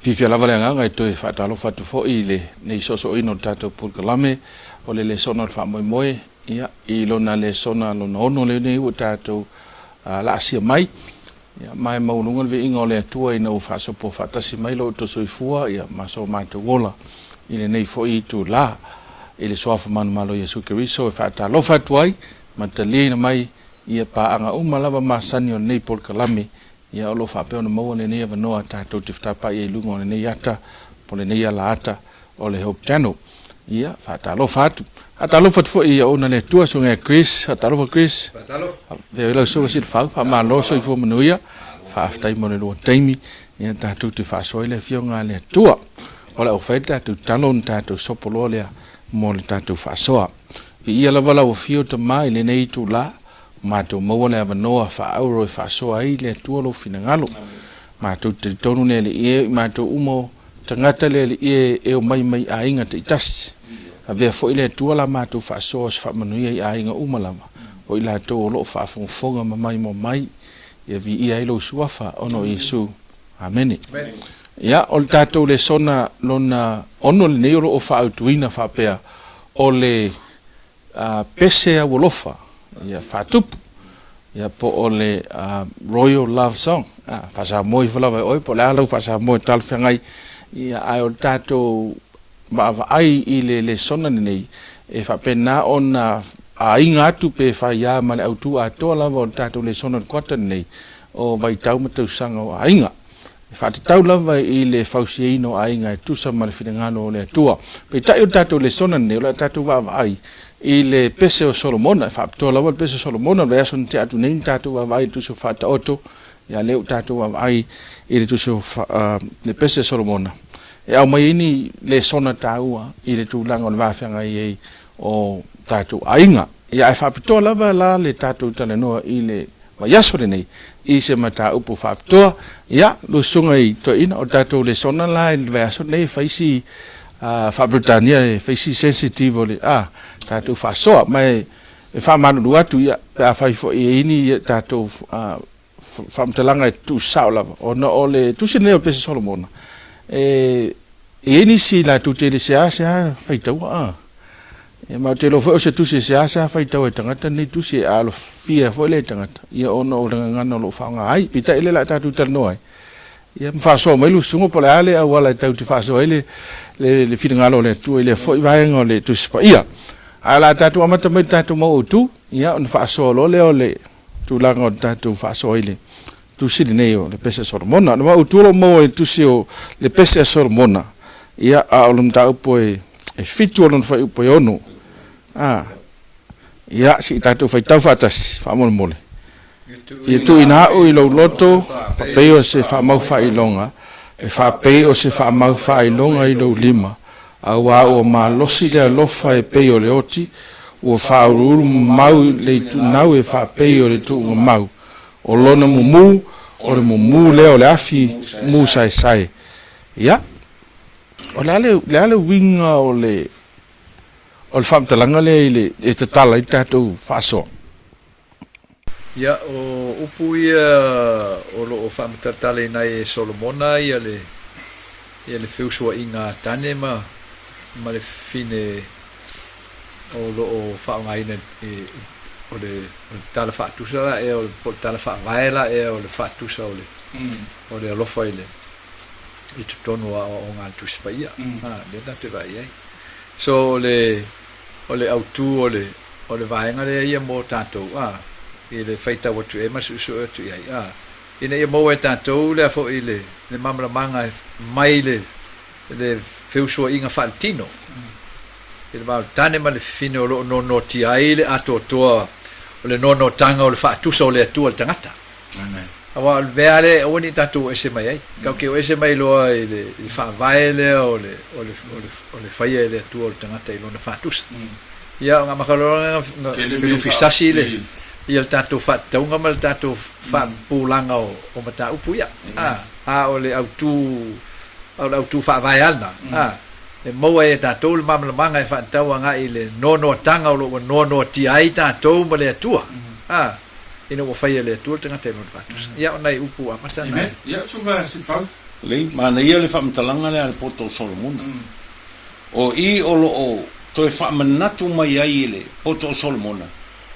Fiafia lava le agaga e toe faatalofa atu foi i lenei soosooina o le tatou polokalame o le lesona o le faamoemoe, ia, i lona lesona lona ono lenei ua tatou laasia mai. Ia, ma e maualuga le viiga o le Atua ina ua faasopo faatasi mai lo outou soifua ia, ma so matou ola i lenei foi itulā. I le Suafa manumalo o Iesu Keriso e faatalofa atu ai ma taliaina mai ia paaga uma lava masani o lenei polokalame, ia o lo o faapea ona maua lenei avanoa tatou te fetapaai ai i luga o lenei ata po o lenei alaata o le Hope Channel. Ia, faatalofa atu. Faatalofa atu foi i auauna a le Atua, Susuga ia Chris. Faatalofa Chris. Faatalofa. Faafetai lau Susuga Silafau. Faamalo soifua manuia. Faafetai mo le lua taimi. Ia, tatou te faasoa ai le Afioga a le Atua. O le a ou fai le tatou talo ona tatou sopo loa lea mo le tatou faasoa. Viia lava lau Afio Tama i lenei itula, ua matou maua le avanoa faaauro e faasoa ai le Atua lou finagalo. Matou te talitonu le Alii e, o i matou uma o tagata le Alii e, e omai mai aiga taitasi. Avea foi le Atua la matou faasoa o se faamanuia i aiga uma lava, o i latou o lo o faafogafoga ma maimoa mai, ia viia ai lou Suafa ona o Iesu. Amene. Ia, o le tatou lesona lona ono lenei o lo o faaautuina faapea, o le pese aualofa, ia, faatupu, ia, po o le Royal Love Song. Faa-Samoa ifo lava e oe, po o le a lau faa-Samoa e talafeagai, ia, ae o le tatou vaavaai i le lesona lenei, e faapena ona aiga atu pe faia ma le autu atoa lava o le tatou lesona o le kuata lenei, o vaitau ma tausaga o aiga. E faatatau lava i le fausiaina o aiga e tusa ma le finagalo o le Atua. Peitai o le tatou lesona lenei, o le a tatou vaavaai i le pese o Solomona. E faapitoa lava le pese o Solomona, o le vaiaso na tea atu nei na tatou vaavaai i le tusi o Faataoto, ia lea ua tatou vaavaai i le tusi o le pese o Solomona, e aumai ai ni lesona taua i le tulaga o le va feagai ai o tatou aiga. Ia ae faapitoa lava la le tatou talanoa i le vaiaso lenei i se mataupu faapitoa. Ia, lau susuga i toeaina, o le tatou lesona la i le vaiaso lenei e fai si faa-Peretania e fai si sensitive o le tatou faasoa. Ma e faamalulu atu, ia, pe afai foi e i ai ni tatou faamatalaga e tuusao lava, ona o le tusi lenei o Pese Solomona, e i ai nisi latou te le seasea faitaua, a. Ma ou te iloa foi o se tusi e seasea faitau e tagata lenei tusi e alofia foi lea e tagata, ia ona o le gagana o lo o faaaoga ai. Peitai o lea o le a tatou talanoa ai, ia ma faasoa mai lau susuga po o le a le auala e tatou te faasoa ai le finagalo o le Atua i lea foi vaega o le Tusi Paia. Ae o le a tatou amata mai i le tatou mau autu, ia ona faasoa loa lea o le tulaga o le tatou faasoa i le tusi lenei o le Pese a Solomona. O le mautu o lo o maua i le tusi o le Pese a Solomona, ia, a o le mataupu e 7 o lona fuaiupu e 6. A, ia, se i tatou faitau faatasi, faamolemole. Ia tuuina a'u i lou loto, faapei o se faamau faailoga, e faapei o se faamau faailoga i lou lima, Auā ua malosi le alofa e pei o le oti, ua faauluulu mamau le ituunau e faapei o le tuuga mau. O lona mumu, o le mumu lea o le afi musaesae. Ia, o le a le, le a le uiga o le, o le faamatalaga lea i le, e tatala ai le tatou faasoa? Ia, o upu ia o lo o faamatalatalaina ai e Solomona ia le, ia le feusuaiga a tane ma, ma le fine o lo o faaaogaina i, o le, o le tala faatusa la ea, po o le tala faavae la ea o le faatusa o le, o le alofa i le, i totonu o aoaoga a le Tusi Paia. A, lea tatou te vaai ai. So, o le, O le autu o le, o le vaega lea ia mo tatou, a, i le faitau atu i ai ma le suesue atu i ai, a, ina ia maua e tatou lea foi le, le malamalamaga e mai le, le feusuaiga faaletino i le va o le tane ma le fifine o lo o nonotia ai le atoatoa o le nonotaga o le faatusa o le Atua i le tagata. Amen. Aua o le mea lava lea e aua ne i tatou o ese mai ai. Tatou te o ese mai loa i le, i le faavae lea o le, o le, o le, o le faia e le Atua o le tagata i lona faatusa. Ia, ona amata loa lea ona felufisasi le, ia le tatou faatatauga ma le tatou faapupulaga o, o mataupu ia. A, a o le autu, a o le autu faavae lava lena, a, e maua ai e tatou le malamalamaga e faatatau agai i le noanoataga o lo o ua noanoatia ai tatou ma le Atua. A. ina ua faia e le Atua le tagata i lona faatusa. Ia, o nai upu amata na. Amen. Ia, Susuga Sefau. Lelei, manaia le faamatalaga lea a le poto o Solomona. O i o lo o toe faamanatu mai ai e le poto o Solomona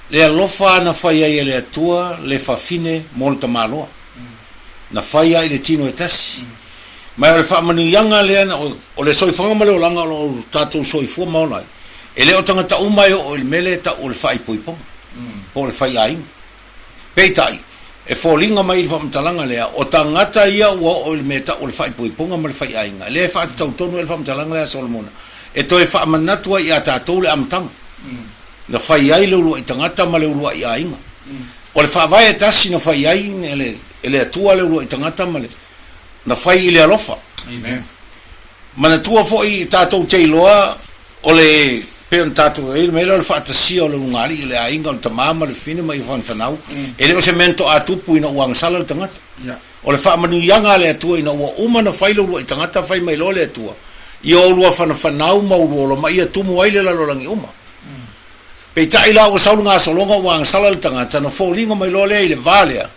le alofa na fai ai e le Atua le fafine mo le tamaloa, na fai ai i le tino e tasi. Ma o le faamanuiaga lea na o le soifuaga ma le olaga o lo o tatou soifua ma ola ai, e le o tagata uma e oo i le mea lea e tau o le faaipoipoga po o le faiaiga. Peitai, e foliga mai i le faamatalaga lea, o tagata ia ua oo i le mea e tau o le faaipoipoga ma le faiaiga, lea e faatatau tonu ai le faamatalaga lea a Solomona, e toe faamanatu ai ia tatou le amataga na fai ai le uluai tagata ma le uluai aiga. O le faavae e tasi na fai ai e le Atua le uluai tagata ma le na fai i le alofa. Amen. Manatua foi tatou te iloa o le pei ona tatou i ai le mea lea o le faatasia o le ulugalii, le aiga o le tama ma le fafine ma ia fanfanau, e le o se mea na toa tupu ina ua agasala le tagata. O le faamanuiaga a le Atua ina ua uma ona fai le uluai tagata, fai mai loa le Atua, Ia oulua fanafanau ma oulua ola ma ia tumu ai le lalolagi uma. Peitai la ua sau le gasologa ua agasala le tagata, ona foliga mai loa lea i le va lea,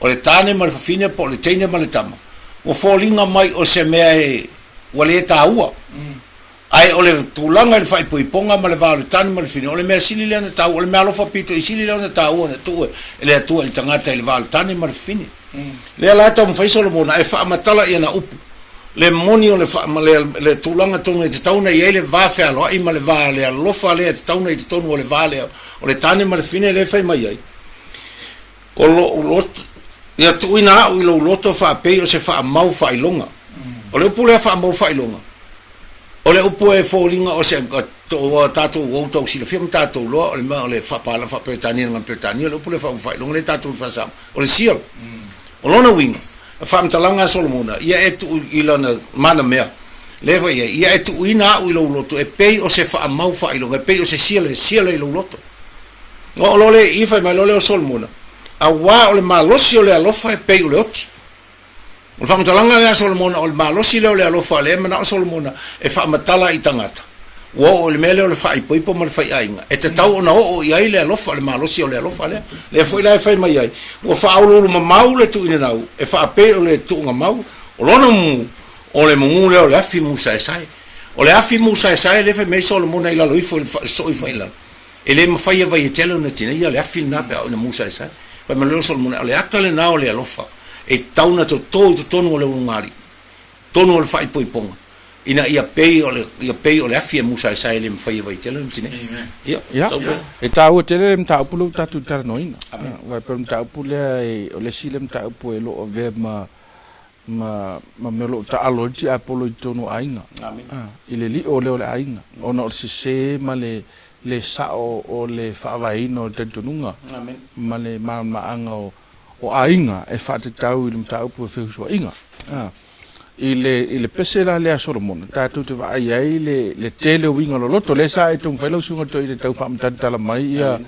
o le tane ma le fafine po o le teine ma le tama, ua foliga mai o se mea e ua le taua. Ae o le tulaga i le faaipoipoga ma le va o le tane ma le fafine, o le mea sili lea ona taua, o le mea alofa pito i sili lea ona taua na tuu e le Atua i le tagata i le va o le tane ma le fafine. Lea la e taumafai Solomona e faamatala i ana upu le moni o le ma le, le tulaga tonu e tatau ona i ai le va fealoai ma le va le alofa lea e tatau ona i totonu o le va lea o le tane ma le fafine lea e fai mai ai, O lou loto, ia tuuina au i lou loto faapei o se faamau faailoga. O le upu lea faamau faailoga, o le upu e foliga o se ua tatou ua ou tau silafia ma tatou iloa o le mea o le faapalagi faa-Peretania i le Peretania, o le upu lea faamau faailoga lea tatou i le faa-Samoa, o le seal. O lona uiga, o faamatalaga a Solomona, ia e tuu i lana mana mea, lea foi i ai, ia e tuuina au i lou loto e pei o se faamau faailoga, e pei o se seal e seal ai lou loto. Ona oo loa lea i i, fai mai loa lea o Solomona, Auā o le malosi o le alofa e pei o le oti. O le faamatalaga lea a Solomona, o le malosi lea o le alofa, lea e manao Solomona e faamatala i tagata, ua oo i le mea lea o le faaipoipo ma le faiaiga, e tatau ona oo i ai le alofa, le malosi o le alofa lea. Lea foi la e fai mai ai, ua faauluulumamau le tuuinanau, e faapei o le tuugamau, o lona mumu, o le mumu lea o le afi musaesae. O le afi musaesae lea e fai mai ai Solomona i lalo ifo i le soo ifo i lalo, E le mafai e Vaietele ona tineia le afi lena pe a oo ina musaesae. Fai mai loa Solomona, o le ata lena o le alofa e tatau ona toto i totonu o le ulugalii, totonu o le faaipoipoga, ina ia pei o le, ia pei o le afi e musaesae e le mafai e Vaitele ona tineia. Ia, Ia, tau pea. e taua tele le mataupu lea ua tatou talanoaina. Aua e pei o le mataupu lea, o le isi lea mataupu e lo o avea ma ma ma mea o lo o taalo ai le tiapolo i totonu o aiga, i le lio lea o le aiga, ona o le sese ma le le sao o le faavaeina o le talitonuga ma le malamalamaaga o o aiga e faatatau i le mataupu o feusuaiga. I le i le pese la lea a Solomona, tatou te vaai ai le le tele o uiga loloto, lea sa e taumafai lau Susuga Toeaina e tau faamatalatala mai ia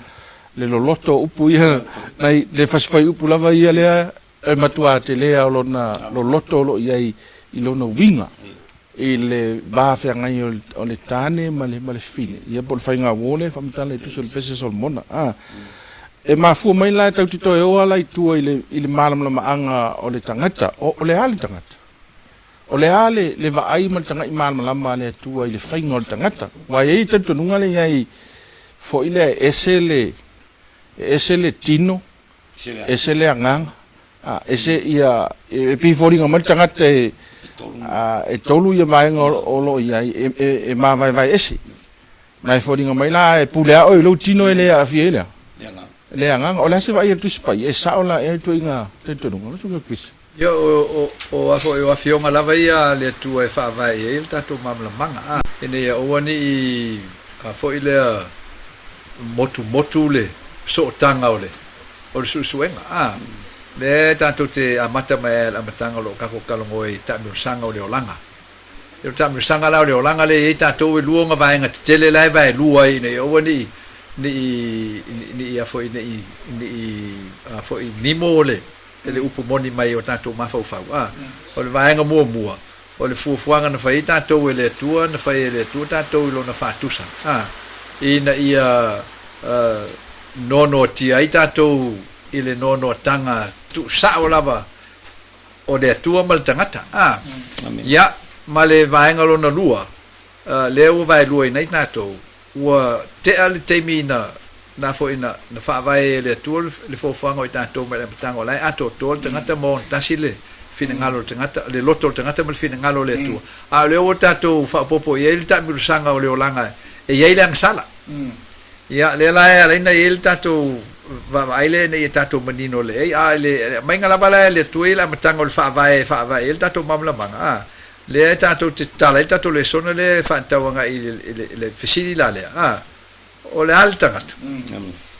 le loloto o upu ia, nai le fasi fuaiupu lava ia lea E matua tele lava o lona loloto o lo o i ai i lona uiga i le va feagai o le tane ma le fafine, ia po o le faiga uo lea e faamatala e tusa o le pese a Solomona. A E mafua mai la e tau te toe o ala i tua i le i le malamalamaaga o le tagata, o o le a le tagata? O le a le le vaai ma le tagai malamalama a le Atua i le faiga o le tagata? Aua e i ai le talitonuga lea i ai foi lea e ese le e ese le tino Ese le agaga, ese ia, e pei e foliga mai le tagata e e tolu ia vaega o lo o i ai e mavaevae ese. Ma e foliga mai la e pule lava oe i lou tino e le aafia ai le a? Le agaga. O le a se vaai a le Tusi Paia? E sao la ea le ituaiga talitonuga? Lau Susuga Chris. Ia, o, o, o a foi, o afioga lava ia a le Atua e faavae i ai le tatou malamalamaga, a, ina ia aua ne i, a foi lea, motumotu le sootaga o le, o le suesuega, a. Lea tatou te amata mai ai i le amataga o lo o tatou talanoa i taamilosaga o le olaga. Ia o le taamilosaga la o le olaga lea e i ai tatou e lua ona vaega tetele la e vaelua ai ina ia aua ne i, ne i, ne i a foi, ne i, ne i, a foi, nimo le, le upu moni mai o tatou mafaufau. A, o le vaega muamua, o le fuafuaga na fai ai tatou e le Atua, na fai e le Atua tatou i Lona faatusa, a, ina ia noanoatia ai tatou i le noanoataga tuusao lava o le Atua ma le tagata. A. Ia, ma le vaega lona lua, lea ua vaeluaina ai tatou, ua tea le taimi na, na foi na, na faavae e le Atua le, le foafoaga o i tatou mai le amataga, o la e atoatoa le tagata ma ogatasi le finagalo o le tagata, le loto o le tagata ma le finagalo o le Atua. A o lea ua tatou faaopoopo i ai le taamilosaga o le olaga e i ai le agasala. Ia, lea la e ala ai ona i ai le tatou vaavaai lea ina ia tatou manino lelei ai. A i le aumaiga lava la e le Atua i le amataga o le Faavae e faavae ai le tatou malamalamaga, a, lea e tatou te tatala ai le tatou lesona lea e faatatau agai i le, i le, i le fesili la lea, a, o le a le tagata?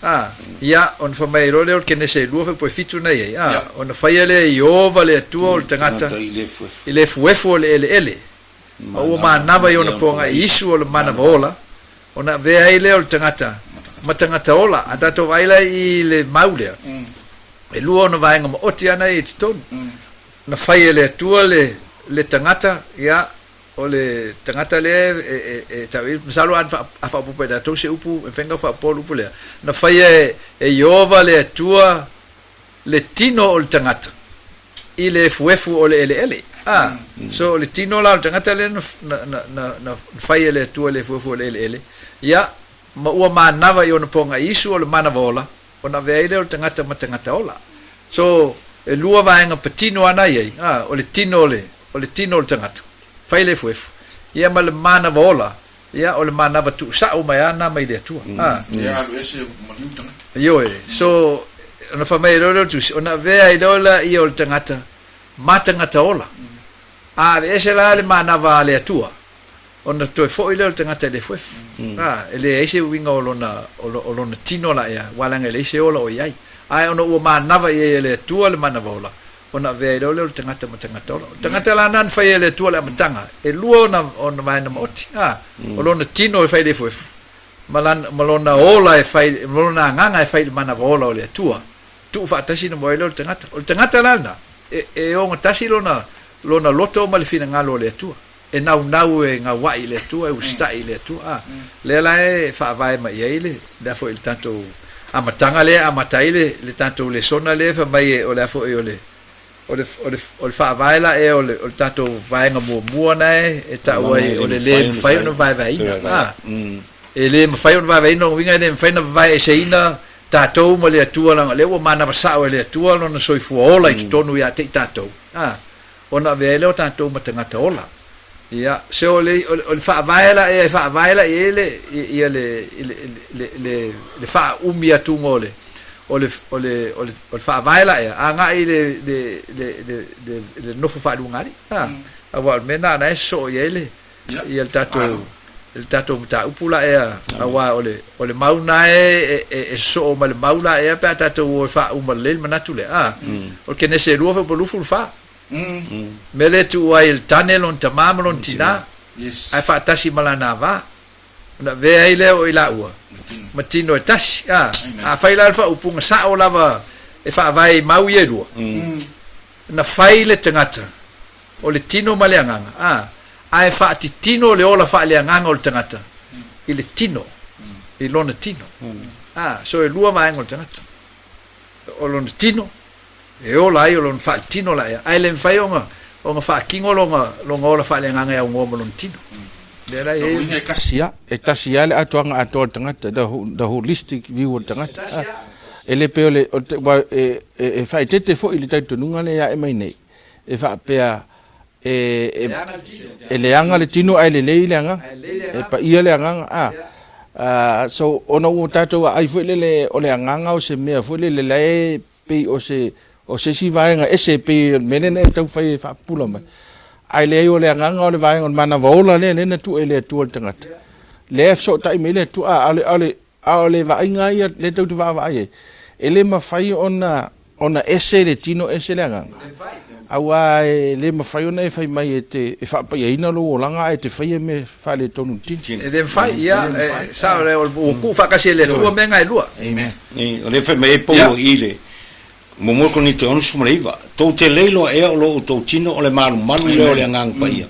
A, ia, ona fai mai ai loa lea o le Kenese e 2 fuaipua 7 na i ai, a, ona faia lea e Ieova le Atua o le tagata i le efuefu o le eleele, ma ua manava i ona poaga isu o le manava ola, Ona avea ai lea o le tagata ma tagata ola. A tatou vaai la i le mau lea, e lua ona vaega maoti lava na e i totonu. Na fai e le Atua le, le tagata, ia, o le tagata lea e, e, e tau i, masalo a, a faaopoopo e tatou se upu, e mafai ona faaopoopo le upu lea. Na faia e, e Ieova le Atua le tino o le tagata i le efuefu o le eleele. A, so o le tino la o le tagata lea na, na, na, na fai e le Atua i le efuefu o le eleele, ia, ma ua manava i ona pogaiisu o le manava ola, ona avea ai lea o le tagata ma tagata ola. So, e lua vaega patino lava na i ai, a, o le tino o le, o le tino o le tagata, fai le efuefu, ia ma le manava ola, Ia, o le manava tuusao mai lava na mai le Atua. A. Ia alu ese maliu le tagata. Ioe. So, ona fai mai loa lea o le Tusi, ona avea ai loa lea o le tagata ma tagata ola. A aveese la le manava a le Atua, ona toe foi lea o le tagata i le efuefu. A, e leai se uiga o lona, o lona tino la ea, aua leaga e leai se ola o i ai. Ae ona ua manava i ai e le Atua le manava ola, ona avea ai loa lea o le tagata ma tagata ola. O le tagata la lena na fai e le Atua le amataga, e lua ona, ona vaega maoti, a, o lona tino e fai i le efuefu, ma lana, ma lona ola e fai, ma lona agaga e fai i le manava ola o le Atua, tuufaatasi ona maua ai lea o le tagata. O le tagata la lena, e, e ogatasi lona, lona loto ma le finagalo o le Atua. E naunau e gaua'i i le Atua, e usitai i le Atua. A, lea la e faavae mai i ai le, le a foi le tatou amataga lea e amata ai le, le tatou lesona lea e fai mai e, o le a foi o le, o le, o le, o le faavae la ea o le, o le tatou vaega muamua na e, e ta'u ai o le lē mafai ona vaevaeina. A, e lē mafai ona vaevaeina, lona uiga e lē mafai ona vavaeeseina tatou ma le Atua leaga o lea ua manava sa'o e le Atua lona soifua ola i totonu ia te i tatou. A. ona avea ai lea o tatou ma tagata ola. Ia, se o le, o le faavae la ea e faavae la i ai le, ia le, le, le, le, le faaumi atuga o le, o le, o le, o le, o le faavae la ea, agai i le, le, le, le, le, le nofo faaluagalii. A, aua o le mea lena na e sosoo i ai le, ia le tatou, le tatou mataupu la ea, aua o le, o le mau na e, e, e sosoo ma le mau la ea pe a tatou o e faauma lelei le manatu lea. A, o le Kenese 2 fuaiupu 24. Mea lea e tuu ai e le tane lona tamā ma lona tinā, ae faatasi ma lana ava, ona avea ai lea o i laua ma tino e tasi. A, afai la le faaupuga sao lava e faavae i mau ia e lua, na fai le tagata o le tino ma le agaga, a, ae faatitino le ola faaleagaga o le tagata i le tino, i lona tino. A, so e lua vaega o le tagata, o lona tino E ola ai o lona faaletino la ea, ae le mafai ona ona faatino lona lona ola faaleagaga e aunoa ma lona tino. Lea la e i ai. Uiga e tasi lava, e tasi lava le atoaga atoa o le tagata, the the holistic view o le tagata. E le pei o le, o le aua e e faaeteete foi i le talitonuga lea e ae mai nei, e faapea e e e leaga le tino ae lelei le agaga, e paia le agaga, a. So ona ua tatou aai foi lele o le agaga o se mea foi lele la e pei o se o se isi vaega ese e pei o le mea lea na e taufai e faapupula mai. Ae leai o le agaga o le vaega o le manava ola lea lea na tuu e le Atua i le tagata. Lea e fesootai mai le Atua, a o le, a o le, a o le vaaiga ia lea tou te vaavaai ai, e le mafai ona ona ese le tino ese le agaga. Aua e le mafai ona e fai mai e te e faapaiaina lou olaga ae e te faia mea faaletonu i le tino. E le mafai, ia, e sao, ua tuu faatasi e le Atua mea na e lua. Amen. O lea e fai mai ai Paulo i le muamua Korinito 69, Tou te le iloa ea o lo outou tino o le malumalu lea o le Agaga Paia,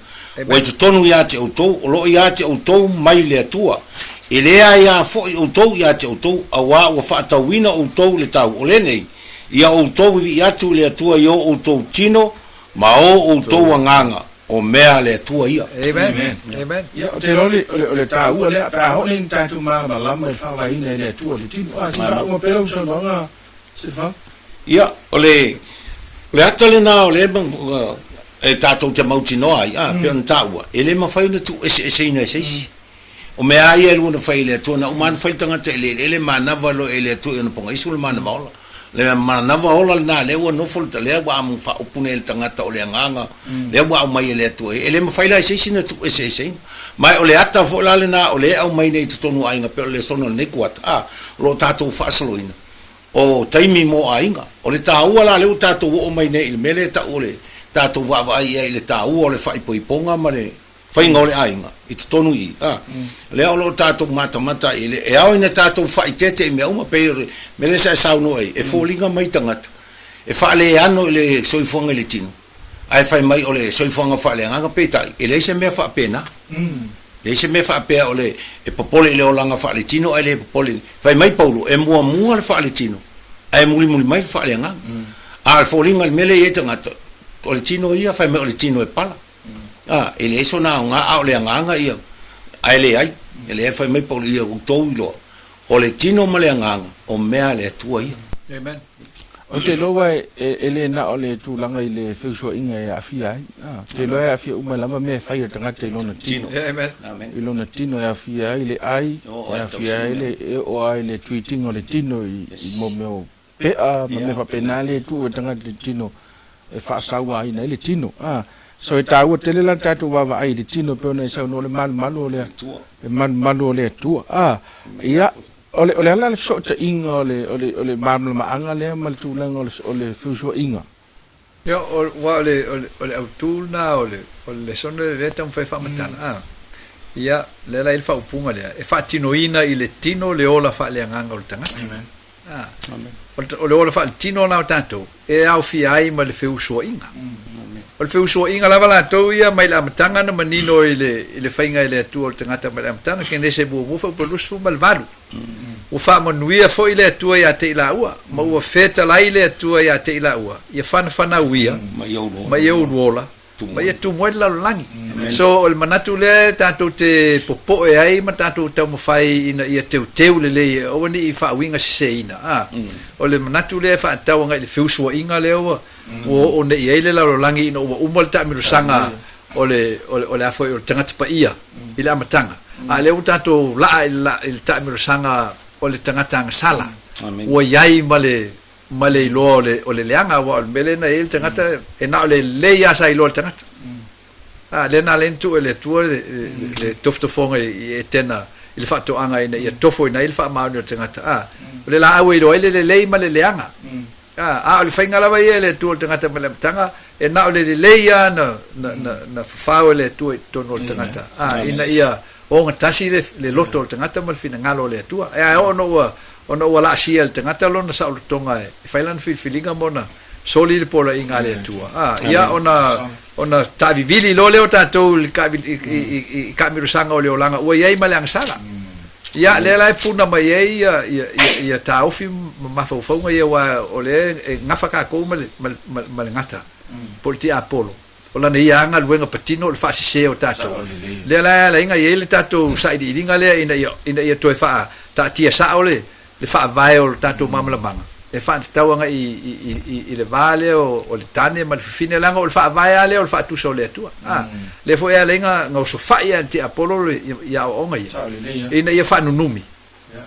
ua i totonu ia te outou, o lo o ia te outou mai le Atua, e le aia foi outou ia te outou, auā ua faatauina outou i le tau o lenei. Ia outou vivii atu i le Atua i o outou tino ma o outou agaga, o mea a le Atua ia. Amen. Amen. Ia, ou te iloa o le, o le taua lea, pe a oo nei ina tatou malamalama i le faavaeina e le Atua o le tino. A, se i faauma pea lau saunoaga, Sefau. Ia, o le, o le ata lena o lea e tatou te mautinoa ai, a, pei ona taua, e le mafai ona tuueseeseina e se isi. O mea lava ia e lua na fai e le Atua, na uma lava ona fai le tagata i le eleele, manava loa e le Atua i ona pogaisu le manava ola. Le manava ola lena, lea ua nofo le, lea ua faaupu nei e le tagata o le agaga, lea ua aumai e le Atua. E le mafai la e se isi ona tuueseeseina. Ma o le ata foi la lena o lea e aumai nei i totonu o aiga, pei o le lesona o lenei kuata, a, o lo o tatou faasoloina, o taimi mo aiga. O le taua la lea ua tatou oo mai nei i le mea lea e tau o le tatou vaavaai i ai i le taua o le faaipoipoga ma le faiga o le aiga i totonu i i, a, lea o lo o tatou matamata i le, e ao ina tatou faaeteete i mea uma, pei o le mea lea sa e saunoa ai, e foliga mai tagata e faaleano i le soifuaga i le tino, ae fai mai o le soifuaga faaleagaga, peitai, e leai se mea faapena. Leai se mea faapea o le e popole i le olaga faaletino ae le popole i le. Fai mai Paulo, e muamua le faaletino ae mulimuli mai le faaleagaga. A o le foliga i le mea lea e i ai tagata, o le tino ia, fai mai o le tino e pala. A, e leai sona aoga, a o le agaga ia, ae leai, e leai, fai mai Paulo, ia outou iloa, o le tino ma le agaga, o mea a le Atua ia. Amen. Ou te iloa e le na o le tulaga i le feusuaiga e aafia ai. Ou te iloa e aafia uma lava mea e fai a le tagata i lona tino. Amen. I lona tino e aafia ai le ai, e aafia ai le, e oo lava i le treat-ina o le tino i mea o pea ma mea faapena lea e tuu e le tagata i le tino e faasauaina ai le tino. So e taua tele la le tatou vaavaai i le tino e pei ona e saunoa o le malumalu o le le malumalu o le Atua. Ia, o le o le a la le fesootaiga o le o le o le malamalamaaga lea ma le tulaga o le o le feusuaiga? Ia, aua o le o le autu lena o le o le lesona lea e taumafai e faamatala, ia, lea la e i ai le faaupuga lea, e faatinoina i le tino le ola faaleagaga o le tagata. O le ola faaletino lena o tatou e aofia ai ma le feusuaiga. O le feusuaiga lava latou ia mai le amataga na manino i le, i le faiga e le Atua o le tagata mai le amataga, Kenese muamua fuaiupu 28. Ua faamanuia foi le Atua ia te i laua, ma ua fetalai le Atua ia te i laua, ia fanafanau ia, ma ia uluola, ma ia tumu ai le lalolagi. So, o le manatu lea tatou te popoe ai ma tatou taumafai ina ia teuteu lelei, aua ne i faauiga seseina. A, o le manatu lea e faatatau agai i le feusuaiga lea ua ua oo nei i ai le lalolagi ina ua uma le taamilosaga o le, o le, o le a foi, o le tagata paia i le amataga. A o lea ua tatou laa i le, i le taamilosaga o le tagata agasala, ua i ai ma le ma le iloa o le, o le leaga, aua o le mea lea na i ai le tagata, e na o le lelei lava sa iloa e le tagata. A, lea na ala ai ona tuu e le Atua le, le, le tofotofoga i, i Etena i le faatoaga ina ia tofoina ai le faamaoni o le tagata. A, o le laau e iloa ai le lelei ma le leaga. A, a o le faiga lava ia e le Atua o le tagata mai le amataga, e na o le lelei lava na, na, na, na fafao e le Atua i totonu o le tagata. A, ina ia ogatasi le, le loto o le tagata ma le finagalo o le Atua. E a oo ona ua Ona ua laasia e le tagata lona saolotoga e fai lana filifiliga ma ona soli le poloaiga a le Atua. A, ia, ona, ona taavivili loa lea o tatou i le i taamilosaga o le olaga ua i ai ma le agasala. Ia, lea la e puna mai ai ia, ia, ia, ia taofi ma mafaufauga ia, aua o lea e gafa tatou ma le, ma le, ma le gata, po o le tiapolo. O lana ia lava galuega patino o le faasese o tatou. Lea la e ala ai ona i ai le tatou sailiiliga lea ina ia, ina ia toe faataatia sao le, le faavae o le tatou malamalamaga e faatatau agai i, i, i, i le va lea o, o le tane ma le fafine, leaga o le faavae lava lea o le faatusa o le Atua. A, lea foi e ala ai ona, ona osofai lava e le tiapolo le, i aoaoga ia, ina ia faanunumi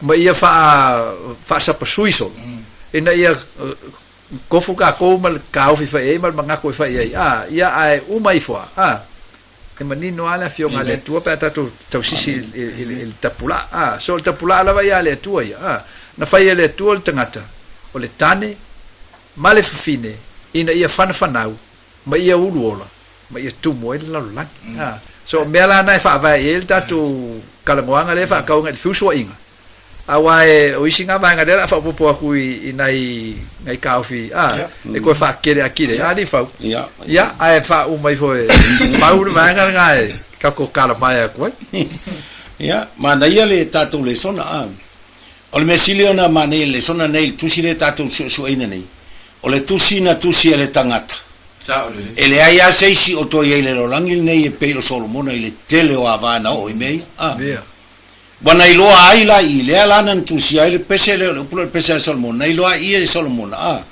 ma ia faa, faasapasui solo, ina ia Tofu tatou ma le taofi e fai ai ma le manatu e fai ai, a, ia, ae uma ifo a, a, e manino lava le Afioga a le Atua pe a tatou tausisi i le tapulaa, a, so o le tapulaa lava ia a le Atua ia, a, na fai e le Atua le tagata, o le tane ma le fafine ina ia fanafanau ma ia uluola ma ia tumu ai le lalolagi, a, so o mea la na e faavae i ai le tatou talanoaga lea e faatau agai i le feusuaiga. Aua e, o isi na vaega lea o le a faaopoopo atu i, i nai, nai taofi, a, e toe faakele atili ai. A, Lifau? Ia, ae faauma ifo e Fau le vaega lena e tatou talamaea atu ai. Ia, manaia le tatou lesona, a. O le mea sili ona manaia i le lesona nei, le tusi lea tatou te suesueina nei, O le tusi na tusi e le tagata. E leai lava se isi o toe i ai i le lalolagi lenei e pei o Solomona i le tele o ava na oo i mea ia. A. Ua na iloa ai la i i lea la na tusia ai le pese lea o le upu lea o le pese a Solomona, na iloa ai ia e Solomona, a.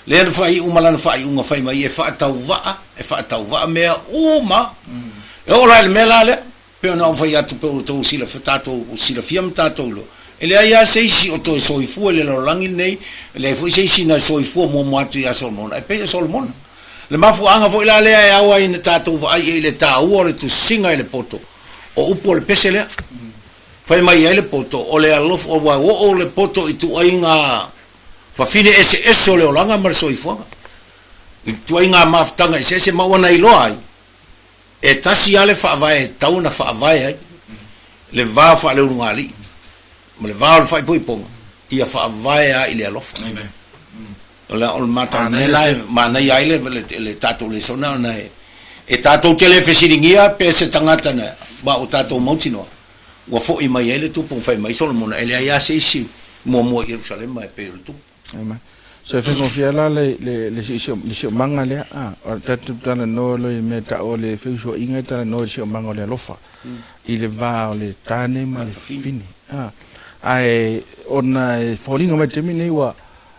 Lea na faaiu ma lana faaiuga fai mai e faatauvaa, e faatauvaa mea uma. E oo la i le mea la lea, pei ona ou fai atu, pei ua outou silafia, tatou silafia ma tatou iloa, e leai lava se isi o toe soifua i le lalolagi lenei, e leai foi se isi na soifua muamua atu ia Solomona e pei o Solomona. Le mafuaaga foi la lea e ao ai ina tatou vaai i ai i le taua o le tusiga i le poto, o upu o le pese lea. Fai mai ai le poto, o le alofa, ua oo le poto i ituaiga fafine eseese o le olaga ma le soifuaga, i ituaiga mafutaga eseese ma ua na iloa ai, e tasi lava le faavae e tatau ona faavae ai le va faaleulugalii ma le va o le faaipoipoga, ia faavae lava i le alofa. O le, o le mata, mea la e manaia ai le, le, le tatou lesona ona e, e tatou te le fesiligia pe se tagata na, ma o tatou mautinoa, ua foi mai ai le Tupu fai mai Solomona, e leai lava se isi muamua i Ierusalema e pei o le Tupu. Amen. So e faigofie la le, le, le, le siomaga lea, a, o le tatou talanoa loa i le mea e tau o le feusuaiga e talanoa i le siomaga o le alofa, i le va o le tane ma le fafine. A, ae ona e foliga mai le taimi lenei ua,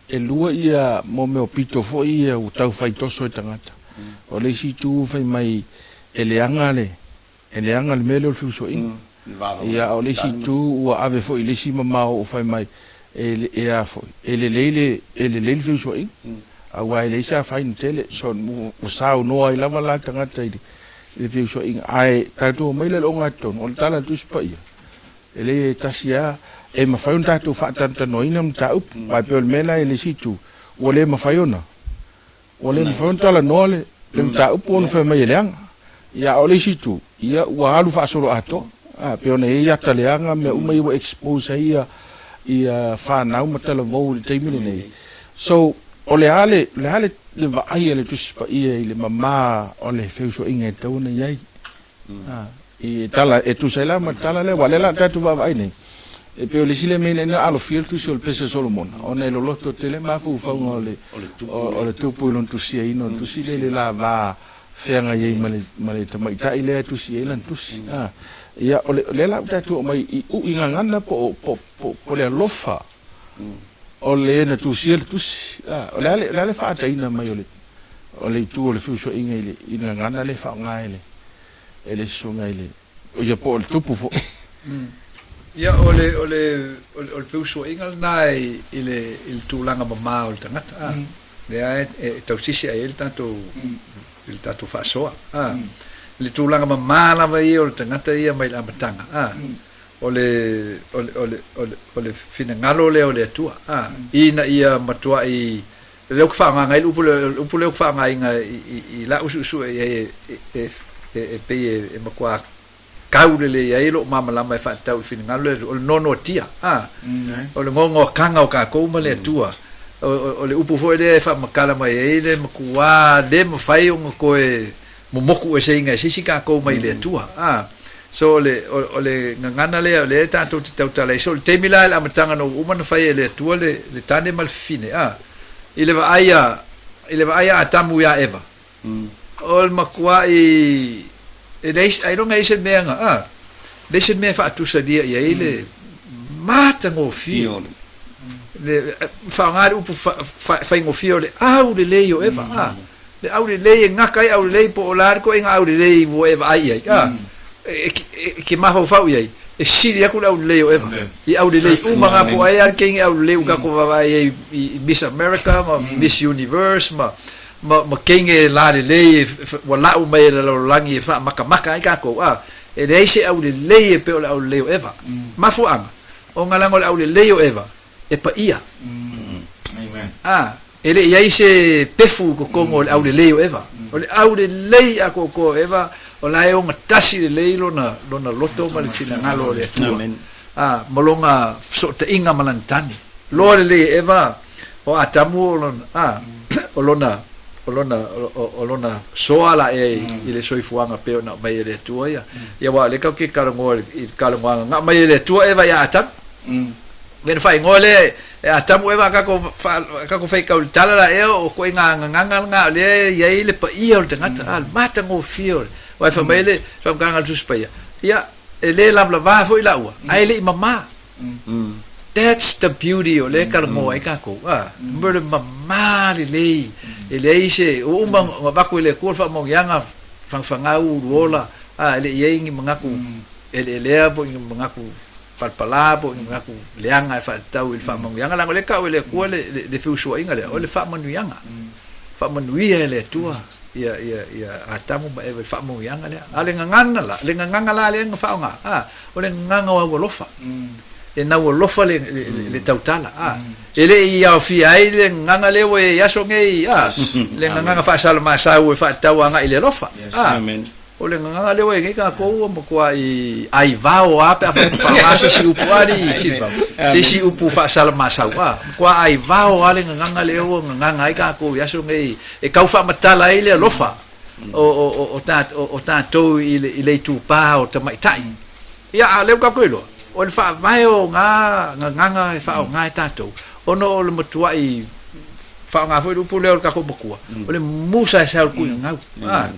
E lua ia mo mea o pito foi ia ua tau fai toso e tagata. O le isi itu fai mai e leaga le e leaga le mea lea o le feusuaiga. Ia a o le isi itu ua ave foi i le isi mamao ua fai mai e e a foi e lelei le e lelei le feusuaiga aua e leai se afaina tele. So ua saunoa ai lava la le tagata i le feusuaiga ae tatou omai la i le ogatotonu o le Tala o le Tusi Paia E leai e tasi lava, e mafai ona tatou faatanoitanoaina le mataupu, ae pei o le mea la i le isi itu, ua le mafai ona, ua le mafai ona talanoa le le mataupu ona fai mai e leaga. Ia a o le isi itu, ia ua alu faasoloatoa, a, pei ona i ai ata leaga, mea uma ia ua expose ai ia ia fanau ma talavou i le taimi lenei. So, o le a le, o le a le vaai a le Tusi Paia i le mama o le feusuaiga e tatau ona i ai? I tala e tusa ai la ma le tala lea, aua o lea la tatou vaavaai nei, e pei o le isi lea mea ina ia alofia le tusi o le pese o Solomona, ona e loloto tele mafaufauga o le, o le tupu i lona tusiaina o le tusi lea i le la va feagai ai ma le, ma le tamaitai lea e tusi ai lana tusi. A, ia, o le, o lea la ua tatou oo mai i u'i gagana po o, po, po, po o le alofa o le na tusia le tusi. A, o le a le, o le a le faataina mai o le, o le itu o le feusuaiga i le, i le gagana lea e faaaoga e le, e le susuga i le, ia po o le tupu foi. Ia, o le, o le, o le, o le feusuaiga lena i, i le, i le tulaga mama o le tagata, a, lea e, e tausisi ai le tatou, i le tatou faasoa, a. I le tulaga mama lava ia o le tagata ia mai le amataga, a, o le, o le, o le, o le, o le finagalo lea o le Atua, a, ina ia matuai Lea ou te faaaogaina ai le upu lea, o le upu lea ou te faaaogaina i lau suesue i ai e pei e matua kau lelei ai lou malamalama e faatatau i le finagalo lea, o le noanoatia, a, o le noanoataga o tatou ma le Atua. O le upu foi lea e faamatala mai ai le matua le mafai ona toe momoku eseina e se isi tatou mai le Atua, a. So o le, o le gagana lea o lea tatou te tautala ai. So o le taimi la i le amataga na ua uma ona fai e le Atua le, le tane ma le fafine, a, i le vaai a, i le vaai a Atamu iā Eva, o le matuaʻi, e leai, ailoga e i ai se mea na, a, leai se mea e faatusalia i ai le matagofie, le, faaaoga le upu fa, fa, faigofie o le aulelei o Eva, a. Le aulelei e gata ai aulelei po o le a le ituaiga aulelei ua e vaai i ai, a, e, e, e mafaufau i ai, e sili atu le aulelei o Eva. I aulelei uma na po o ai lava le teine aulelei ua tatou vaavaai ai i Miss America ma Miss Universe ma, ma, ma teine lalelei e, ua lau mai e le lalolagi e faamatamata ai tatou, a, e leai se aulelei e pei o le aulelei o Eva. Mafuaaga, ona leaga o le aulelei o Eva, e paia. A, e le i ai se pefu i totonu o le aulelei o Eva. O le aulelei atoatoa o Eva, o la e ogatasi lelei lona, lona loto ma le finagalo o le Atua. A, ma lona fesootaiga ma lana tane. Loa lelei e Eva, o Atamu o lona, a, o lona, o lona, o lona soa la ea i le soifuaga pei ona aumai e le Atua ia. Ia aua o lea tatou te talanoa i le talanoaga na aumai e le Atua Eva ia Atamu. Ia ona faaigoa lea E Atamu Eva a tatou a tatou faitau i le tala la ea o ituaiga gagaga lena o lea e i ai le paia o le tagata, a, le matagofie o le, aua e fai mai le faamatalaga a le Tusi Paia, ia, e le lavalava foi laua, ae le i mama. That's the beauty o lea e talanoa ai tatou, a, mo le mama lelei, e leai se, ua uma ona avatu e le Atua le faamaoniaga, fanafana uluola, a, e le i i ai ni manatu eleelea po o ni manatu palapala po o ni manatu leaga e faatatau i le faamanuiaga, leaga o lea e tau e le Atua le, le, le feusuaiga lea, o le faamanuiaga. Faamanuia e le Atua ia, ia, ia Atamu ma Eva i le faamanuiaga lea. A o le gagana la, le gagana la lea na faaaoga, a, o le gagana o aualofa. E naualofa le, le, le, le tautala, a. E le i aofia ai le gagana lea ua i ai i aso nei, a, le gagana faasalamasau e faatatau agai i le alofa, a. Amen. O le gagana lea ua i ai nei tatou ua matuai aivao lava pe a faaaoga se isi upu a alii Silva, se isi upu faasalamasau a, matua aivao lava le gagana lea ua gagana ai tatou i aso nei e tau faamatala ai le alofa o tatou i le itupa o tamaitai. Ia, a o lea ua tatou iloa, o le faavae o na gagana e faaaoga e tatou, ona o le matuai faaaoga foi le upu lea o le tatou matua, o le musaesae o le tuuinanau. A,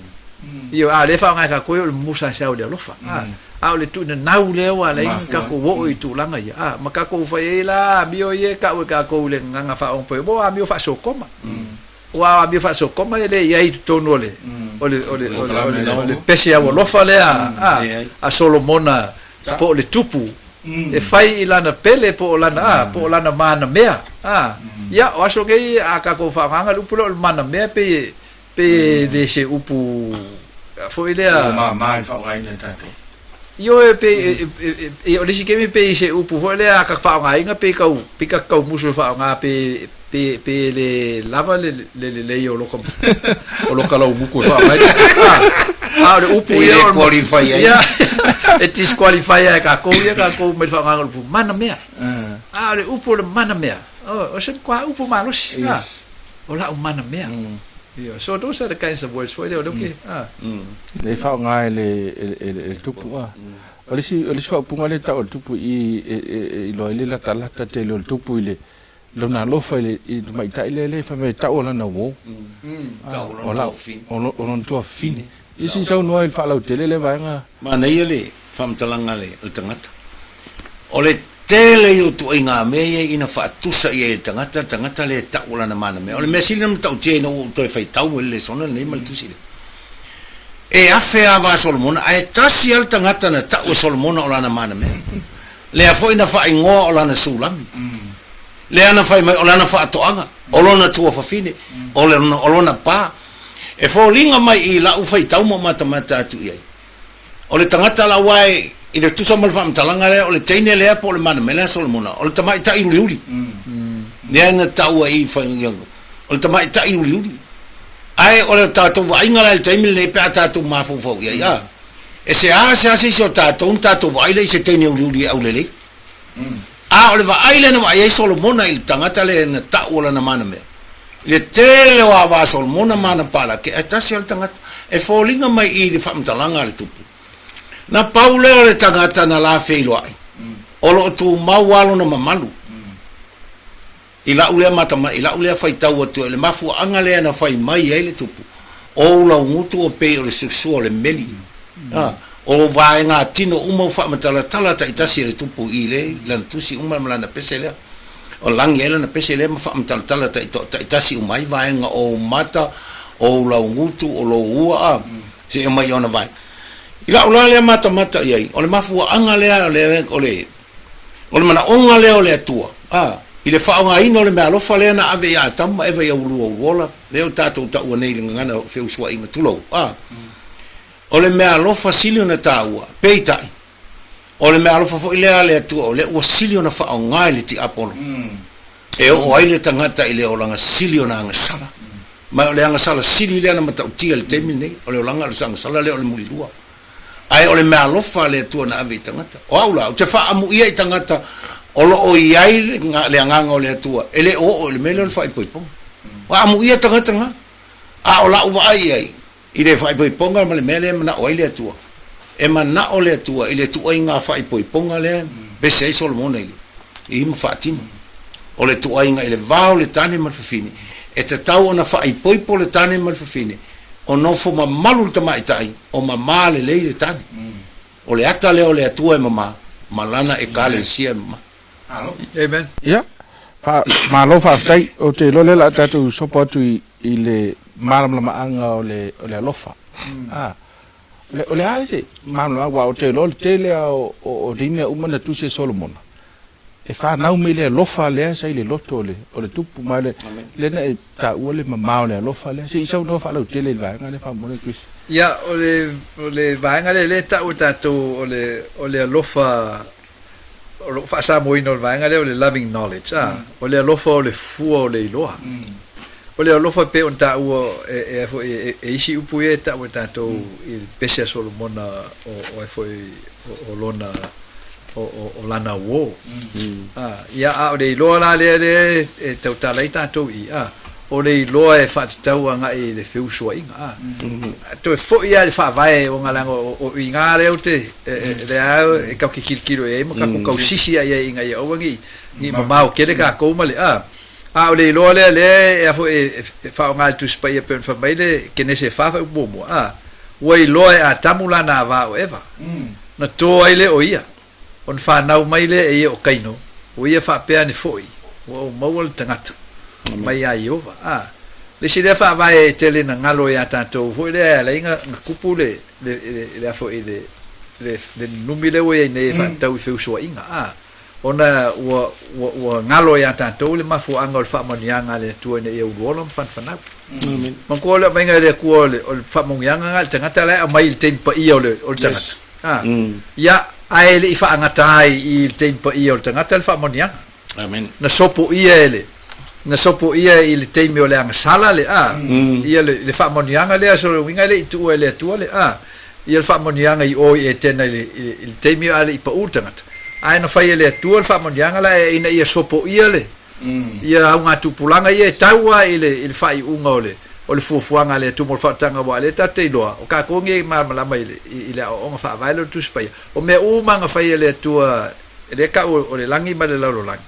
ioe, a o lea e faaaoga e tatou ia o le musaesae o le alofa. A, a o le tuuinanau lea ua ala ai ona tatou oo i tulaga ia, a, ma tatou fai ai la amio ia e tau e tatou i le gagana faaogapaio, mo amio faasokoma. Aua o amio faasokoma e le i ai i totonu o le, o le, o le, o le, o le, o le pese aualofa lea a, a Solomona po o le tupu e fai i lana pele po o lana, a, po o lana manamea, a. Ia, o aso nei a tatou faaaogaina le upu lea o le manamea pei e, pei e le se upu foi lea. Ua mama i le faaaogaina e tatou. Ioe, pei, e, o le isi taimi pei se upu foi lea a ka faaaogaina pei tau, pei ta tau musu e faaaoga pe, pe, pe le lava le, le lelei o loka, o loka laumuku e faaaoga ai. A, a o le upu ia o le qualify ai. Ia, e disqualify ai e kākou ia kākou mai le faaaogaina o le upu mana mea. A o le upu o le mana mea, o, o se matua upu malosi. A, o la'u mana mea. Ioe, so those are the kinds of words foi lea o lea ou te, a. Lea e faaaoga e le, e le tupu a. O le isi, o le isi faaupuga lea e tau e le tupu i i, e, e, e iloa ai le latalata tele o le tupu i le lona alofa i le, i le tamaitai lea, lea e fai mai e tau o lana uo. Tau o lona tuafafine. O, o lona tuafafine. Ia se i saunoa i le faalautele lea vaega. Manaia le faamatalaga a le tagata. O le tele ia o ituaiga mea ia ina faatusa i ai e le tagata, le tagata lea e tau o lana mana mea. O le mea sili ona matautia ina ua ou toe faitau i le lesona lenei ma le tusi lea. E afe ava a Solomona, ae tasi lava le tagata na tau e Solomona o lana mana mea. Lea foi na faaigoa o lana Sulami. Lea na fai mai o lana faatoaga, o lona tuafafine, o lona pa. E foliga mai i lau faitau ma ou matamata atu i ai. O le tagata la aua e, i le tusa ma le faamatalaga lea, o le teine lea po o le manamea lea a Solomona, o le tamaitai uliuli. Lea na taua i o le tamaitai uliuli. Ae o le tatou vaaiga la i le taimi lenei pe a tatou mafaufau i ai, a, e seasea se isi o tatou ona tatou vaai lea i se teine uliuli e aulelei. A o le vaai lea na vaai ai Solomona i le tagata lea na tau o lana manamea, I le tele o ava a Solomona ma ana palake, ae tasi lava le tagata e foliga mai i le faamatalaga a le tupu. Na pau lea o le tagata na la feiloai, o lo o tumau lava lona mamalu. I la'u lea matama, i la'u lea faitau atu ai, le mafuaaga lea na fai mai ai le tupu, o ou laugutu ua pei o le susua o le meli. A, o vaega tino uma ua faamatalatala taitasi e le tupu i le lana tusi uma ma lana pese lea. O lagi ai lana pese lea ma faamatalatala taitasi uma ai vaega o ou mata, o ou laugutu, o lou ua, a, seia mai i ona vaega. I la'u la lea matamata i ai, o le mafuaaga lea o le, o le, o le manaoga lea o le Atua, a, i le faaaogaina o le meaalofa lea na ave ia Atamu ma Eva i aulua uluola, lea ua tatou taua nei i le gagana o feusuaiga, tulou, a, o le meaalofa sili ona taua, peitai, O le meaalofa foi lea a le Atua o lea ua sili ona faaaoga e le tiapolo e oo ai le tagata i le olaga sili ona agasala. Ma o le agasala sili lea na matautia i le taimi lenei, o le olaga o le agasala lea o le mulilua. Ae o le meaalofa a le Atua na ave i tagata. O au la, ou te faaamuia i tagata o lo o i ai le agaga o le Atua, e le o oo i le mea lea o le faaipoipoga. Ua amuia tagata na, a o lau vaai i ai, I le faaipoipoga ma le mea lea e manao ai le Atua. E manao le Atua i le ituaiga faaipoipoga lea e pese ai Solomona i le i ma faatino. O le tuuaiga i le va o le tane ma le fafine, e tatau ona faaipoipo le tane ma le fafine, o nofo mamalu le tamaitai, o mama lelei le tane. O le ata lea o le Atua e mama, ma Lana Ekalesia e mama. Amen. Ia, fa, malo faafetai. Ou te iloa lea o le a tatou sopo atu i, i le malamalamaaga o le, o le alofa. A, o le, o le a le malamalamaga, aua ou te iloa o le tele lava o, o, o nei mea uma na tusi e Solomona, e fanau mai le alofa lea sa i le loto o le, o le tupu. Ma o le, lea na e taua le mama o le alofa lea. Se i saunoa faalautele i le vaega lea faamolemole Chris. Ia, o le, o le vaega lea lea e tau e tatou o le, o le alofa o lou faasamoaina o le vaega lea o le loving knowledge, a, o le alofa o le fua o le iloa. O le alofa e pei ona taua e, e a foi, e, e isi upu ia e tau e tatou i le pese a Solomona o, o ai foi, o, o lona, o, o, o lana uō. A, ia, a o le iloa la lea lea e tautala ai tatou i i, a, o le iloa e faatatau agai i le feusuaiga, a. Toe foi lava i le faavae ona leaga o i ina lea ou te, lea e tatou te tilotilo i ai ma tatou tausisi lava i ai ina ia aua ne i mamao tele tatou ma le, a. A o le iloa lea lea e a foi e faaaoga e le Tusi Paia pei ona fai mai le Kenese e 4 fuaiupu muamua, a, ua iloa e Atamu lana ava o Eva, na to ai lea o ia. Ona fanau mai lea e ia o Kaino, ua ia faapea ane foi, Ua ou maua le tagata mai iā Ieova. A, le isi lea faavae e tele ina galo iā tatou foi lea e ala ai na tupu le, le, le, le a foi, le, le, le nunumi lea ua i ai nei e faatatau i feusuaiga. A, ona ua, ua, ua galo iā tatou le mafuaaga o le faamanuiaga a le Atua ina ia uluola ma fanafanau. Manatua o le aumaiga e le Atua o le, o le faamanuiaga lena i le tagata la e aumai i le taimi paia o le, o le tagata. A, ia, ae e le i faagata ai i le taimi paia o le tagata le faamanuiaga. Amen. Na sopoia e le, na sopoia i le taimi o le agasala le, a, ia le, le faamanuiaga lea, so le uiga e le i tuua e le Atua le, a, ia le faamanuiaga i o i Etena i le, i le, i le taimi a le i pau le tagata. Ae na fai e le Atua le faamanuiaga la ina ia sopoia le, Ia augatupulaga ia e tau lava i le, i le faaiuga o le, o le fuafuaga a le Atua mo le faaolataga aua o lea tatou te iloa, o tatou nei e malamalama i le, i le aoaoga faavae lea o le Tusi Paia. O mea uma na fai e le Atua, lea e tau o le lagi ma le lalolagi,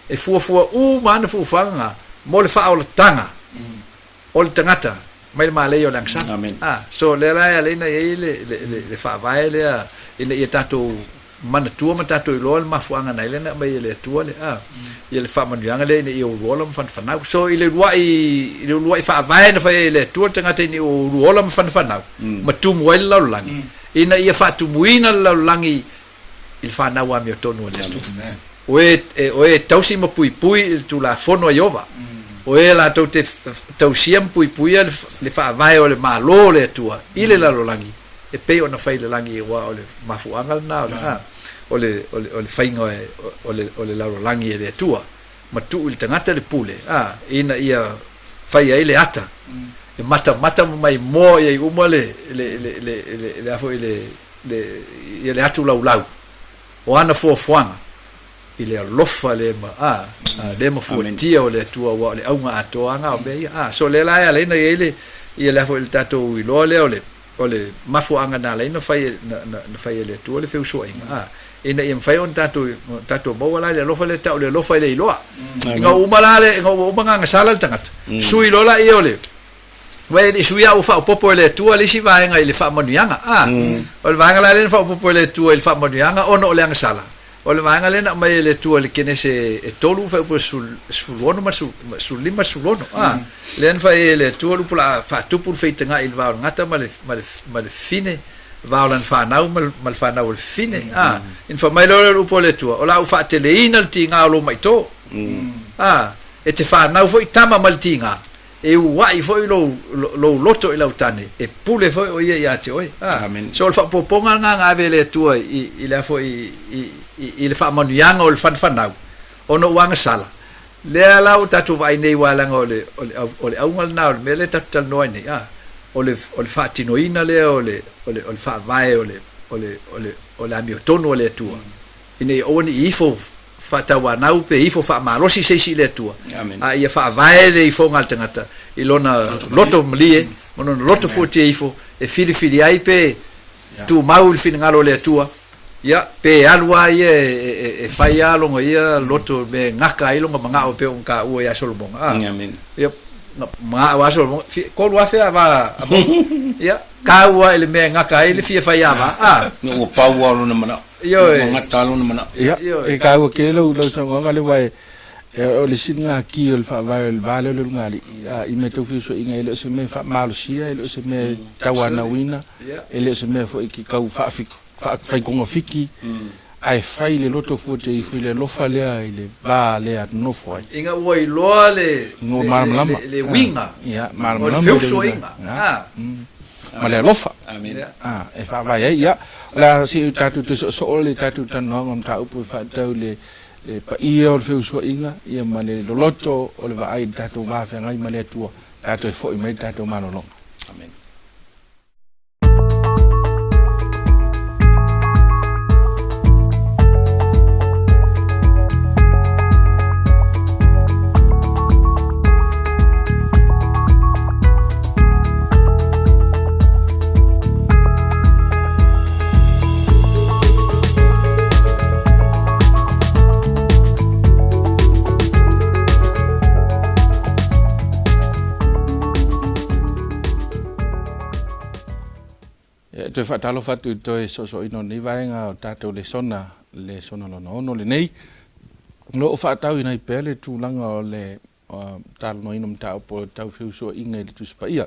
e fuafua uma lava ana fuafuaga na mo le faaolataga o le tagata mai le malaia o le agasala. Amen. A, so lea la e ala ai ona i ai le, le, le, le faavae lea ina ia tatou manatua ma tatou iloa le mafuaaga na ai lea na aumai e le Atua le, a, ia le faamanuiaga lea ina ia uluola ma fanafanau. So i le uluai, i le uluai faavae na fai ai e le Atua le tagata ina ia uluola ma fanafanau, ma tumu ai le lalolagi, ina ia faatumuina le lalolagi i le fanau amiotonu a le Atua. O e, o e tausi ma puipui i le Tulafono a Ieova, o e latou te tausia ma puipuia le, le faavae o le Malo o le Atua i le lalolagi, e pei ona fai i le lagi, aua o le mafuaaga lena o le, a, o le, o le, o le faiga o le, o le lalolagi e le Atua, ma tuu i le tagata le pule, a, ina ia fai ai le ata, e matamata ma maimoa i ai uma le, le, le, le, le, le, a foi, le, le, ia le atu laulau o ana fuafuaga i le alofa le ma, a, a, le mafuatia o le Atua, aua o le auga atoa lava o mea ia. A, so lea la e ala ai ona i ai le, ia le a foi le tatou iloa lea o le, o le mafuaaga na ala ai ona fai e, na, na, na fai e le Atua le feusuaiga, a, ina ia mafai ona tatou, tatou maua la le alofa lea e tau o le alofa e le iloa. Ina ua uma la le, ina ua uma ona agasala le tagata, sui loa laia o le, Aua e le i sui a ua faaopoopo e le Atua le isi vaega i le faamanuiaga. A, o le vaega la lea na faaopoopo e le Atua i le faamanuiaga ona o le agasala, o le vaega lea na aumai e le Atua i le Kenese e 3 fuaiupu e 16 ma le 15 ma le 16. A, lea na fai ai e le Atua le upu o le a faatupu le feitagai i le va o le gata ma le, ma le, ma le fine, le va o lana fanau ma le, ma le fanau o le fine. A, ina fai mai loa lea o le upu a le Atua, o le a ou faateleina le tiga o lou maito. A, e te fanau foi tama ma le tiga. E uaʻi foi lou, lou loto i lau tane, e pule foi ʻo ia iā te oe. A, Amen. so o le faaopoopoga lena na ave e le Atua i, i le a foi, i, i, i le faamanuiaga o le fanafanau, ona ua agasala. Lea la ua tatou vaai nei aua leaga o le, o le, o le auga lena o le mea lea tatou te talanoa ai nei, a, o le, o le faatinoina lea o le, o le, o le faavae o le, o le, o le, o le amiotonu a le Atua, ina ia aua ne i ifo faatauanau pe ifo faamalosi se isi i le Atua, a ia faavae le ifoga a le tagata i lona loto malie ma lona loto fuatia ifo e filifili ai pe tumau i le finagalo o le Atua Ia, pe alu lava ia e fai lava lona ia loto i mea e gata ai lona manao e pei ona taua ia Solomona, a. Ia, manao lava Solomona, 3000 ava a maua. Ia, tau lava i le mea e gata ai le fia fai ava, a. Ina ua pau lava lona manao. Ioe. Ua gata lava lona manao. Ia, e taua tele lau saunoaga lea aua o le isi lena ki o le faavae o le va lea o le ulugalii, i mea tau feusuaiga, e le o se mea e faamalosia, e le o se mea e tauanauina, e le o se mea foi e te tau faafai togafiti, ae fai i le loto fua te ifo i le alofa lea i le va lea nonofo ai. Ina ua iloa le uiga o le feusuaiga. Ma le alofa e faavae ai. Ia, o le a se i tatou toe soosoo le tatou talanoaga o mataupu e faatatau i le paia o le feusuaiga ma le loloto o le vaai i le tatou va feagai ma le Atua, tatou e foi mai le tatou malologa. Amene. E toe faatalofa atu i toe soosooina o lenei vaega o tatou lesona, lesona lona ono lenei. O lo o faatauina ai pea le tulaga o le talanoaina o mataupu o tau feusuaiga i le Tusi Paia.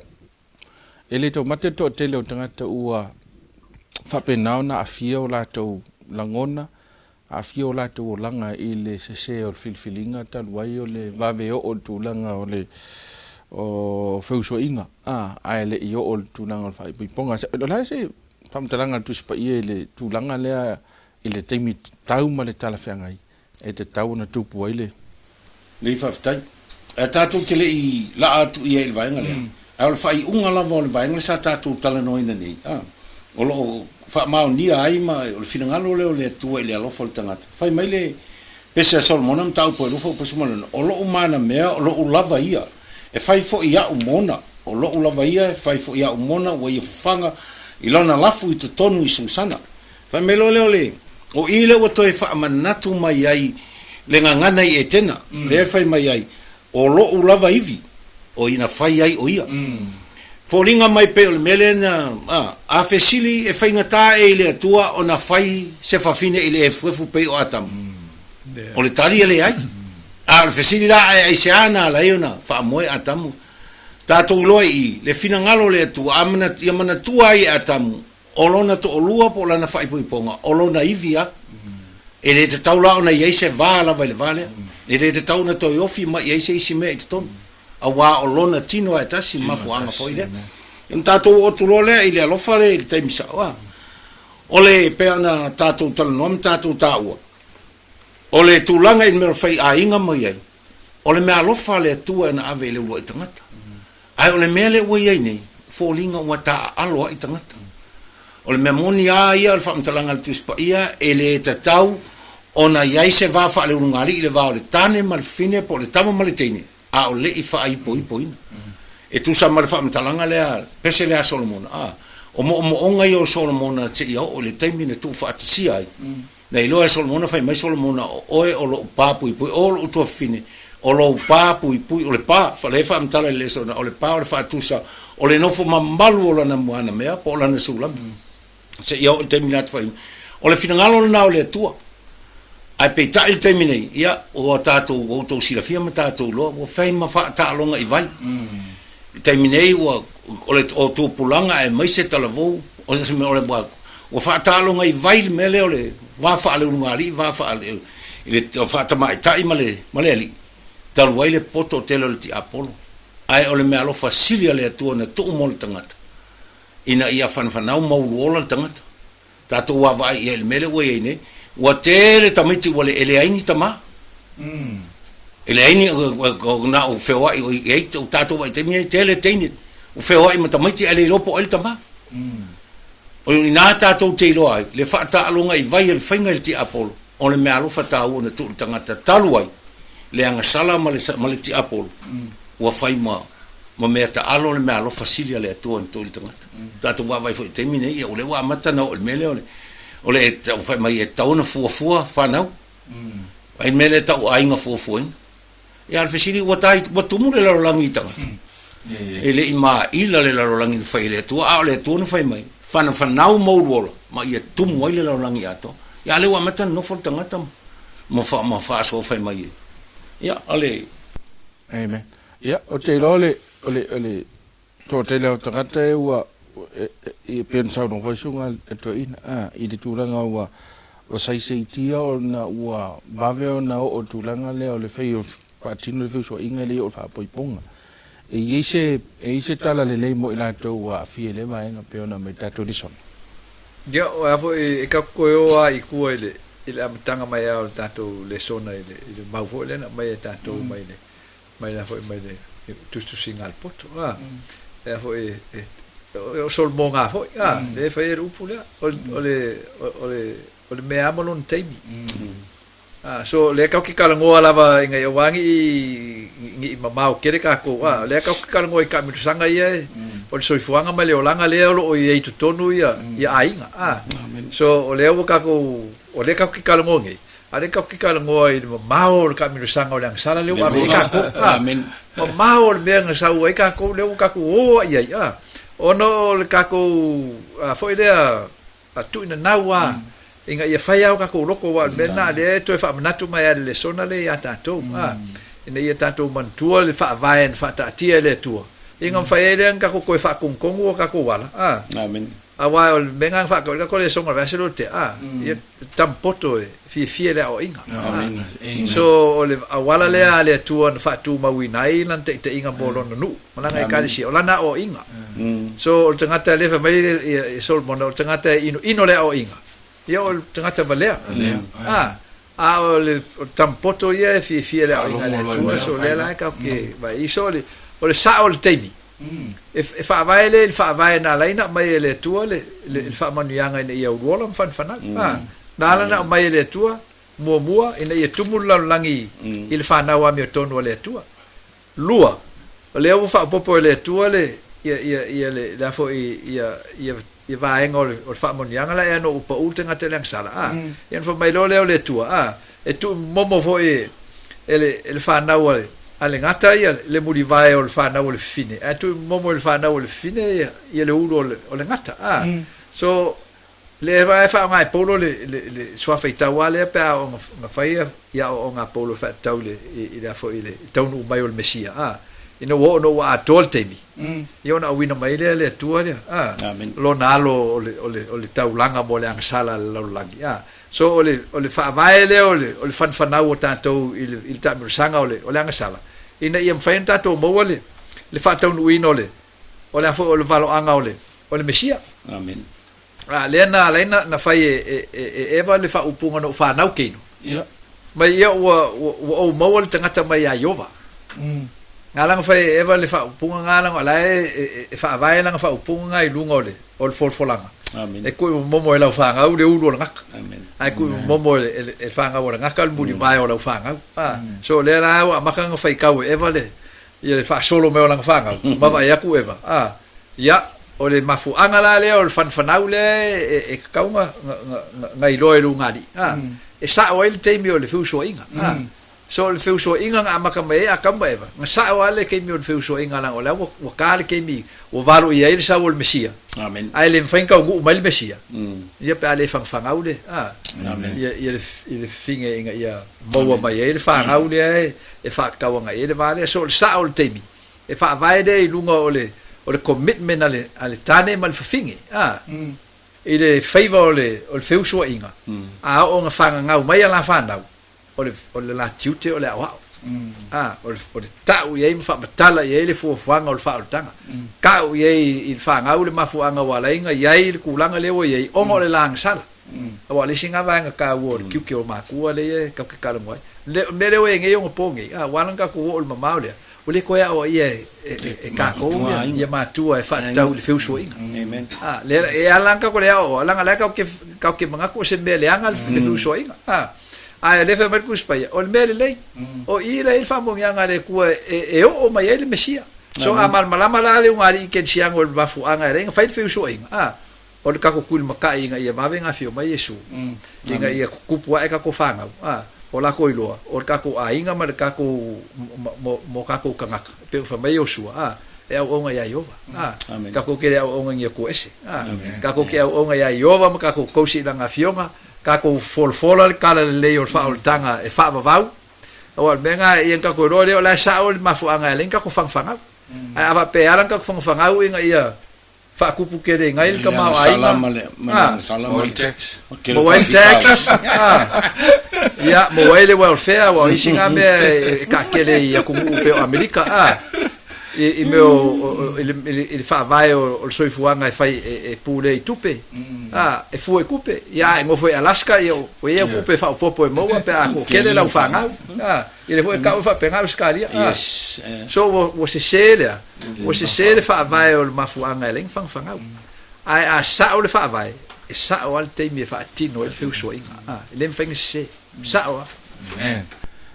E le taumate le toatele o tagata ua faapena ona aafia o latou lagona, aafia o latou olaga i le sese o le filifiliga talu ai o le vave oo i le tulaga o le o feusuaiga, ae le i oo i le tulaga o le faaipoipoga. O le a se faamatalaga a le Tusi Paia i le tulaga lea i le taimi tatau ma le talafeagai e tatau ona tupu ai le. Lei faafetai. Ae tatou te le i laa atu i ai i le vaega lea, ae o le faaiuga lava o le vaega lea sa tatou talanoaina nei, a, o lo o faamaonia ai ma o le finagalo lea o le Atua i le alofa o le tagata. Fai mai le pese a Solomona mataupu e 2 fuaiupu 16, O lou manamea, o lou lava ia, e fai foi au mona, o lou lava ia, e fai foi au mona ua ia fafaga i lona lafu i totonu i Susana. Fai mai loa lea o le, o i lea ua toe faamanatu mai ai le gagana i Etena, lea e fai mai ai, O lou lava ivi, o i na fai ai o ia. Foliga mai pei o le mea lea na, a, a fesili e faigata e i le Atua ona fai se fafine i le efuefu pei o Atamu. O le tali e leai. A o le fesili la, ae aisea na ala ai ona faamoe Atamu? Tatou iloa i i, le finagalo o le Atua, a manatu, ia manatua ai e Atamu, O lona toalua po o lana faaipoipoga, o lona ivi a. E le tatau la ona i ai se va lava i le va lea. E le tatau ona toe ofi mai i ai se isi mea i totonu, auā o lona tino lava e tasi, mafuaaga foi lea. Ona tatou oo atu loa lea i le alofa lea i le taimi sao, a. O le, pei ona tatou talanoa ma tatou taua, o le tulaga i le mea o le faiaiga ma i ai, o le meaalofa a le Atua e na ave i le uluai tagata. Ae o le mea lea ua i ai nei, o foliga ua taaalo ai tagata. O le mea moni a ia o le faamatalaga a le Tusi Paia, e le tatau ona i ai se va faaleulugalii i le va o le tane ma le fafine po o le tama ma le teine, a o le i faaipoipoina. E tusa ma le faamatalaga lea, pese lea a Solomona, a, o moomooga ia o Solomona seia oo i le taimi na tuufaatasia ai, Na iloa e Solomona, fai mai Solomona, O oe o lou pa puipui, o lou tuafafine, o lou pa puipui, o le pa, lea e faamatala i le lesona, o le pa o le faatusa, o le nofo mamalu o lana muanamea po o lana sulami, seia oo i le taimi na atu fai mai. O le finagalo lena o le Atua. Ae peitai i le taimi nei, ia, ua tatou, ua outou silafia ma tatou iloa, ua fai ma faataaloga i vai. I le taimi nei, ua, o le, o tupulaga aemaise talavou, o se mea, o le, ua, Ua faataaloga i vai le mea lea o le va faaleulugalii, va faale, i le faatamaitai ma le, ma le alii, talu ai le poto tele o le tiapolo. Ae o le meaalofa sili a le Atua na tuu mo le tagata, ina ia fanafanau ma uluola le tagata. Tatou vaavaai i ai i le mea lea ua i ai nei, ua tele tamaiti ua le, e leai ni tama. E leai ni, na o feoai o i ai, o tatou vaitaimi nei, tele teine ua feoai ma tamaiti ae le iloa po o ai le tama. O i ina tatou te iloa ai le faataaloga i vai a le faiga i le tiapolo, o le meaalofa taua na tuu i le tagata talu ai le agasala ma le, ma le tiapolo, ua fai ma, ma mea taalo le meaalofa sili a le Atua na tuu i le tagata. Tatou vaavaai foi i le taimi nei, ia o lea ua amata ona oo i le mea lea o le, O le tau fai mai e tatau ona fuafua fanau. Ai le mea lea e tau aiga fuafuaina. Ia a o le fesili ua tai ua tumu le lalolagi i tagata. E le i maila le lalolagi na fai e le Atua, a o le Atua na fai mai, fanafanau ma uluola ma ia tumu ai le lalolagi atoa. Ia a o lea ua amata ona nofo le tagata ma ma ma faasoa fai mai e. Ia o le. Amen. Ia, ou te iloa o le, o le, o le toatele o tagata e ua, e pei ona saunoa foi le susuga a toeaina, a, i le tulaga ua, ua saisaitia ona ua vave ona oo i le tulaga lea o le fai o faatino le feusuaiga e le i oo i le faapoipoga. E i ai se, e i ai se tala lelei mo i latou ua aafia i lea vaega pei ona aumai i le tatou lesona? Ia, o a foi, e tatou toe o lava i tua i le, i le amataga mai lava o le tatou lesona i le, i le mau foi lea na aumai e tatou mai le, mai la foi mai le tusitusiga a le poto, a. E a foi, e, o Solomona foi, a, lea e fai ai le upu lea, o le, o le, o le, o le mea lava ma lona taimi. A, so lea tatou te talanoa lava ina ia aua ne i, ne i mamao tele tatou, a, lea tatou te talanoa i taamilosaga ia e, o le soifuaga ma le olaga lea o lo o i ai i totonu ia, ia aiga, a. So o lea ua tatou, o lea tatou te talanoa nei, a o lea tatou te talanoa i le mamao o le taamilosaga o le agasala lea ua ave i ai tatou, a. Mamao o le mea na sau ai tatou lea ua tatou o ai i ai, a. Ona o le tatou, a foi lea, A tuuinanau a, ina ia fai a o tatou loto, aua o le mea lena lea e toe faamanatu mai a e le lesona lea ia tatou, a, ina ia tatou manatua le faavae na faataatia e le Atua, ina mafai ai lea ona tatou toe faatonutonu o tatou ala, a. Aua o le mea lena na faatau ai le tatou lesona o le vaiaso lea ua tea, a, ia tamapoto e fiafia i le aoaiga, a. So, o le auala lea a le Atua na faatumauina ai Lana taitaiga mo Lona nuu. Ma lana ekalesia, o lana aoaiga. So, o le tagata lea fai mai e Solomona, o le tagata e inoino le aoaiga, ia o le tagata valea. A, a o le tamapoto ia e fiafia i le aoaiga a le Atua, so lea la e tatou te vaai. So, o le sao o le taimi, e faavae lea i le faavae na ala ai ona aumai e le Atua le faamanuiaga ina ia uluola ma fanafanau. A, na ala ona aumai e le Atua, muamua, ina ia tumu le lalolagi i le fanau amiotonu a le Atua. 2, o lea ua faaopoopo e le Atua le, ia, ia, ia le, le a foi, ia, ia, ia vaega o le, o le faamanuiaga la ea na ua pau le tagata i le agasala, a. Ia ona fai mai loa lea o le Atua, a, e tuumomo foi e, e le, e le fanau a le, a le gata ia le mulivae o le fanau a le fafine, ae tuumomo e le fanau a le fafine ia, ia le ulu o le, o le gata, a. So, Lea e faaaoga e Paulo le, le, le suafa i tauā lea pe a oo na fai ia aoaoga a Paulo e faatatau i le, i le a foi, i le taunuu mai o le Mesia, a, ina ua oo ina ua atoa le taimi, ia ona auina mai lea e le Atua lea, a, Lona alo o le, o le, o le taulaga mo le agasala a le lalolagi, a. So o le, o le faavae lea o le, o le fanafanau o tatou i le, i le taamilosaga o le, o le agasala, ina ia mafai ona tatou maua le, le faataunuuina o le, o le a foi o le valoaga o le, o le Mesia. Amen. A, lea na ala ai na, na fai e, e, e, e Eva le faaupuga na ou fanau keino. Ia. Mai ia ua, ua, ua ou maua le tagata mai ia Ieova. Nga ala na fai e Eva le faaupuga nga ala, o la e, e, e faavae lana faaupuga nga i luga o le, o le folafolaga. Amen. E kui momo e lau fanau le ulu o le gaka. Amen. Ae kui momo e le, e le, e le fanau o le gaka le mulivae o lau fanau. A, so lea la ua amata na faitau e Eva le, ia le faasolo mai o lana fanau, ma vaai atu Eva, a, ia, o le mafuaaga la lea o le fanafanau lea e, e tatau na, na, na, na iloa e le ulugalii, a, e sao ai le taimi o le feusuaiga, a. So o le feusuaiga na amata mai ai Atamu ma Eva, na sao lava le taimi o le feusuaiga leaga o lea ua, ua ta le taimi ua valoia ai le sau o le Mesia, Amen. ae le mafai ona taunuu mai le Mesia, ia pe a le fagafaga le, a, ia, ia le, ia le fafine ina ia maua mai ai le fanau lea e, e faatatau agai ai le va lea. So o le sao o le taimi, e faavae lea i luga o le, o le commitment a le, a le tane ma le fafine, a, i le faiva o le, o le feusuaiga, a oo ina fagagau mai a la fanau, o le, o le la tiute o le aoao, a, o le, o le tau i ai ma faamatala i ai le fuafuaga o le faaolataga, tau i ai i le fanau le mafuaaga ua ala ai ona i ai le tulaga lea ua i ai ona o le lagasala. Aua o le isi lena vaega taua o le tiute o matua lea e tatou te talanoa ai. O le mea lea ua i ai nei ona po nei, a, ua ala ona tatou oo i le mamao lea, ua le toe aoaia e tatou ia matua e faatatau i le feusuaiga. A, lea, e ala ona tatou le aoaoa, leaga o la e tatou te manatu o se mea leaga le feusuaiga. A, ae o lea e fai mai le Tusi Paia, o le mea lelei, o i la e i ai le faamanuiaga a le Atua e oo mai ai le Mesia. So, a malamalama la le ulugalii kerisiano i le mafuaaga e ala ai ona fai le feusuaiga, a, O le tatou tulimata'i ina ia vave ona afio mai Iesu, ina ia tutupu a'e tatou fanau, a, o latou iloa, o le tatou aiga ma le tatou, mo tatou tagata, e pei ona fai mai Iosua, a, e auauna iā Ieova, a, tatou te le auauna i ni Atua ese, a, tatou te auauna iā Ieova ma tatou tausi i Lana Afioga, tatou folafola le talalelei o le faaolataga e faavavau, aua o le mea lena, ia na tatou iloa lea o la e sao le mafuaaga e ala ai ona tatou fanafangau. Ae a faapea e ala ona tatou fanafangau ina ia faatupu tele ai le tamaoaiga, maua ai le tax, ia, maua ai le welfare, aua o isi na mea e taatele i atunuu pei o Amerika, a, i mea o, i le faavae o le soifuaga e fai e pulea i tupe, a, e fua i tupe. Ia, a e nofo i Alaska, ia, ua i ai au tupe faaopoopo e maua pe a toatele lau fanau, a. Ia lea foi e tau e faapena Ausetalia. Yes. So ua, ua sese lea, ua sese le faavae o le mafuaaga e ala ai ona fanafangau. Ae a sao le faavae, e sao lava le taimi e faatino ai le feusuaiga. A, e le mafai ona sese. Sao lava. Amen.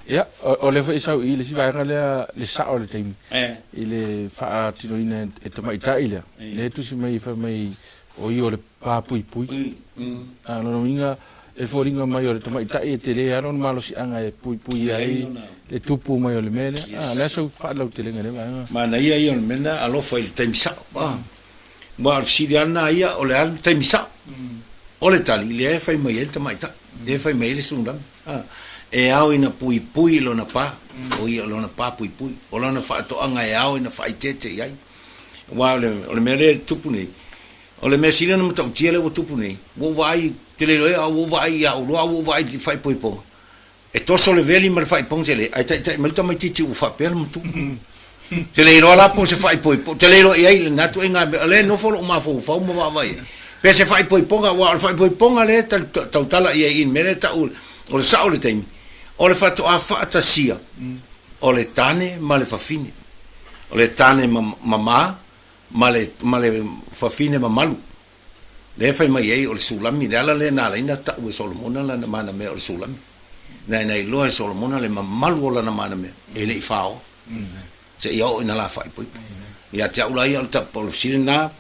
Ia, o lea foi e sau i i le isi vaega lea, le sao o le taimi, i le faatinoina e tamaitai lea, lea e tusi mai fai mai o ia o le papuipui. A o lona uiga, e foliga mai o le tamaitai e tele lava lona malosiaga e puipuia ai le tupu mai o le mea lea. A o le a sau faalautelega i lea vaega? Manaia ia o le mea lena, alofa i le taimi sao. Aua o le fesili lava lena ia, o le a le taimi sao? O le tali, lea e fai mai ai le tamaitai, lea e fai mai ai le Sunami. E ao ina puipui i lona pa, o ia o lona pa puipui, o lona faatoaga e ao ina faaeteete i ai. Aua o le mea lea e tupu nei, o le mea sili ona matautia lea ua tupu nei, ua ou vaai, ou te le iloa ea, ua ou vaai ia oulua a ua ou vaai i le faaipoipoga, e toso le veli ma le faaipoga tele, ae taitai mai le tamaitiiti ua faapea le matua. Ou te le iloa la po o se faaipoipoga, ou te le iloa i ai lena ituaiga mea, o lea e nofo lou mafaufau ma vaavaai i ai, pe se faaipoipoga, aua o le faaipoipoga lea e tautala i ai i le mea lea e tau o le sao o le taimi, o le faatoa faatasia o le tane ma le fafine. O le tane mama ma le, ma le fafine mamalu, lea e fai mai ai o le Sulami, le ala lea na ala ai ona tau e Solomona lana manamea o le Sulami. Na ina iloa e Solomona le mamalu o lana manamea, e le i faoa, seia oo ina lafaaipoipo. Ia te au la ia, o le, o le fesili lena,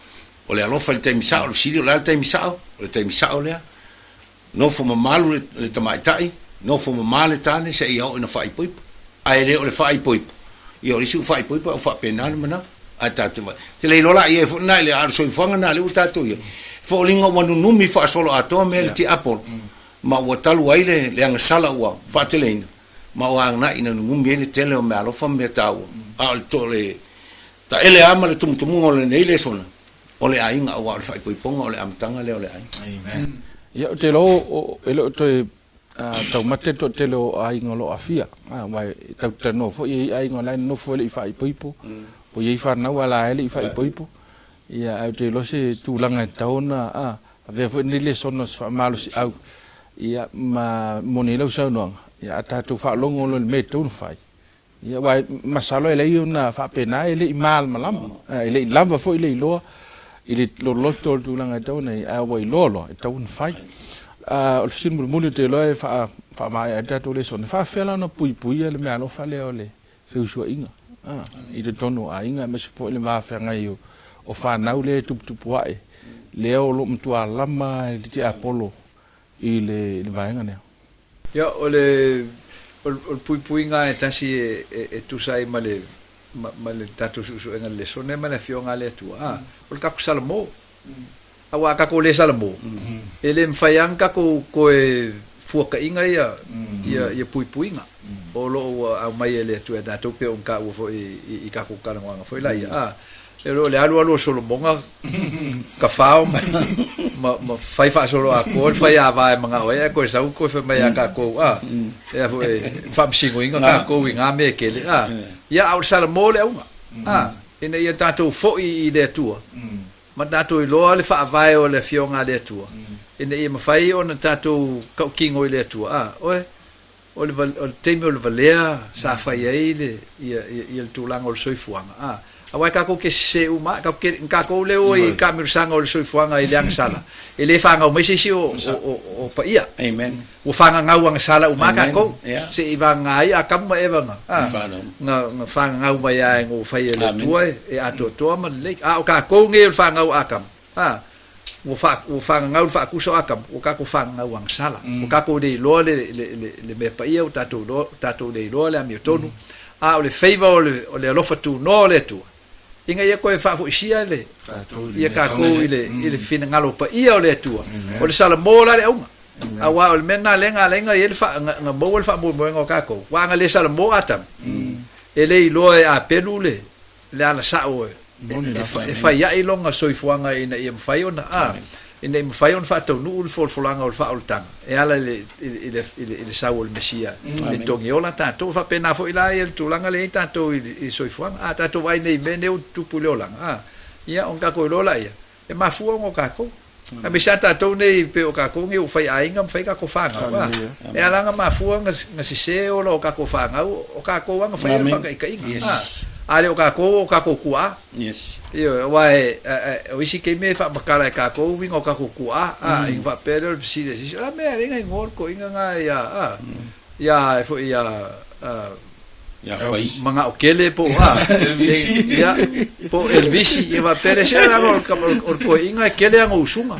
o le alofa i le taimi sao, o le fesili o le a le taimi sao? O le taimi sao lea, Nofo mamalu le tamaitai, nofo mama le tane seia oo ina faaipoipo. Ae le o le faaipoipo, ia o le isi ua faaipoipo ae ua faapena le manava. Ae tatou te vaai, te le iloa la i ai foi lena i le, a o le soifuaga lena lea ua tatou i ai, e foliga ua nunumi faasoloatoa mea i le tiapolo, ma ua talu ai le le agasala ua faateleina, ma ua agai ina nunumi ai le tele o meaalofa ma mea taua. A o le to le taele lava ma le tumutumuga o lenei lesona, O le aiga, aua o le faaipoipoga o le amataga lea o le aiga. Amen. Ia, ou te iloa e le o toe taumate le toatele o aiga o lo o aafia, aua e tatou te talanoa foi, e i ai aiga o la e nonofo e le i faaipoipo, ua i ai fanau a la e le i faaipoipo. Ia, ae ou te iloa se tulaga e tatau ona avea foi lenei lesona o se faamalosiau, ia, ma moni ai lau saunoaga, ia, a tatou faalogo loa i le mea e tatau ona fai, Ia, aua e masalo e leai ona faapena e le i malamalama, e le i lava foi le iloa i le loloto o le tulaga e tatau ona i ai, ae ua iloa loa e tatau ona fai. O le fesili mulimuli ou te iloa e faamaea ai le tatou lesona, e faapefea la ona puipuia le meaalofa lea o le feusuaiga i totonu o aiga aemaise foi le va feagai o fanau lea e tuputupu ae, lea o lo o matua lama le tiapolo i le vaega lea? Ia, o le, o le puipuiga e tasi e tusa ai ma le, ma le tatou suesuega i le lesona ma le Afioga a le Atua, a, o le tatou salamo. Aua a tatou le salamo, e le mafai lava ona tatou toe fuataiga ia, ia, ia puipuiga o lo o ua aumai e le Atua ia tatou, pei ona taua foi i tatou talanoaga foi laia, a. E le o le alualu o Solomoga tafao ma, ma, ma fai faasoloatoa le faiava e manao ai, ae toe sau toe fai mai ia tatou, a, ea foi e faamasinoina tatou i na mea e tele, a. Ia, a o le Salamo le auga, a, ina ia tatou foi i le Atua, ma tatou iloa le faavae o le Afioga a le Atua, ina ia mafai ona tatou tautino i le Atua, a, oe, O le, o le taimi o le valea sa fai ai le, ia, ia, ia le tulaga o le soifuaga, a. Aua e tatou te sese uma lava, tatou te, tatou lea ua i taamilosaga o le soifuaga i le agasala, e le fanau mai se isi o, o, o, o paia. Amen. Ua fagagau agasala uma lava tatou, yeah. se i vagana ai Atamu ma Eva na, a, na, na fagagau mai lava e no fai e le Atua e, e atoatoa ma lelei. A o tatou nei o le fanau a Atamu, a. Ua faa, ua faagagau le faakusa o Atamu, ua tatou faagagau agasala. Ua tatou le iloa le, le, le, le mea paia, ua tatou iloa, ua tatou le iloa le amiotonu, a o le feiva o le, o le alofa tunoa o le Atua, ina ia toe faafoisia le, ia tatou i le, i le finagalo paia o le Atua. O le salamo la le auga. Aua o le mea lena lea na ala ai na i ai le faa, na, na maua le faamoemoega o tatou. Aua a na le salamo Atamu, e le iloa e Apelu le, le ala sao e fai ai lona soifuaga ina ia mafai ona, a, ina ia mafai ona faataunuu le folafolaga o le faaolataga e ala i le, i le, i le, i le sau o le Mesia e togiola tatou. E faapena foi la ia le tulaga lea i ai tatou i le soifuaga. A tatou vaai nei i mea nei ua tutupu i le olaga, a, ia ona tatou iloa laia, e mafua ona o tatou. Aemaise lava tatou nei pei o tatou nei ua fai aiga ma fai tatou fanau, a, e ala ona mafua ona sese ola o tatou fanau, o tatou lava na faia le faataitaiga, a, a le o tatou o tatou tuaa. Ioe, aua e, o isi taimi e faamatala e tatou uiga o tatou tuaa, a, ina faapea lea o le fesili a se isi, o le a mea e ala ai ona igoa le toeaina lena ia, a, ia, foi ia, Ia pai. Manao kele po o a. Elvisi. Ia, po o Elvisi. Ia faapea lea, se leaga o le toeaina e kele ana usuga.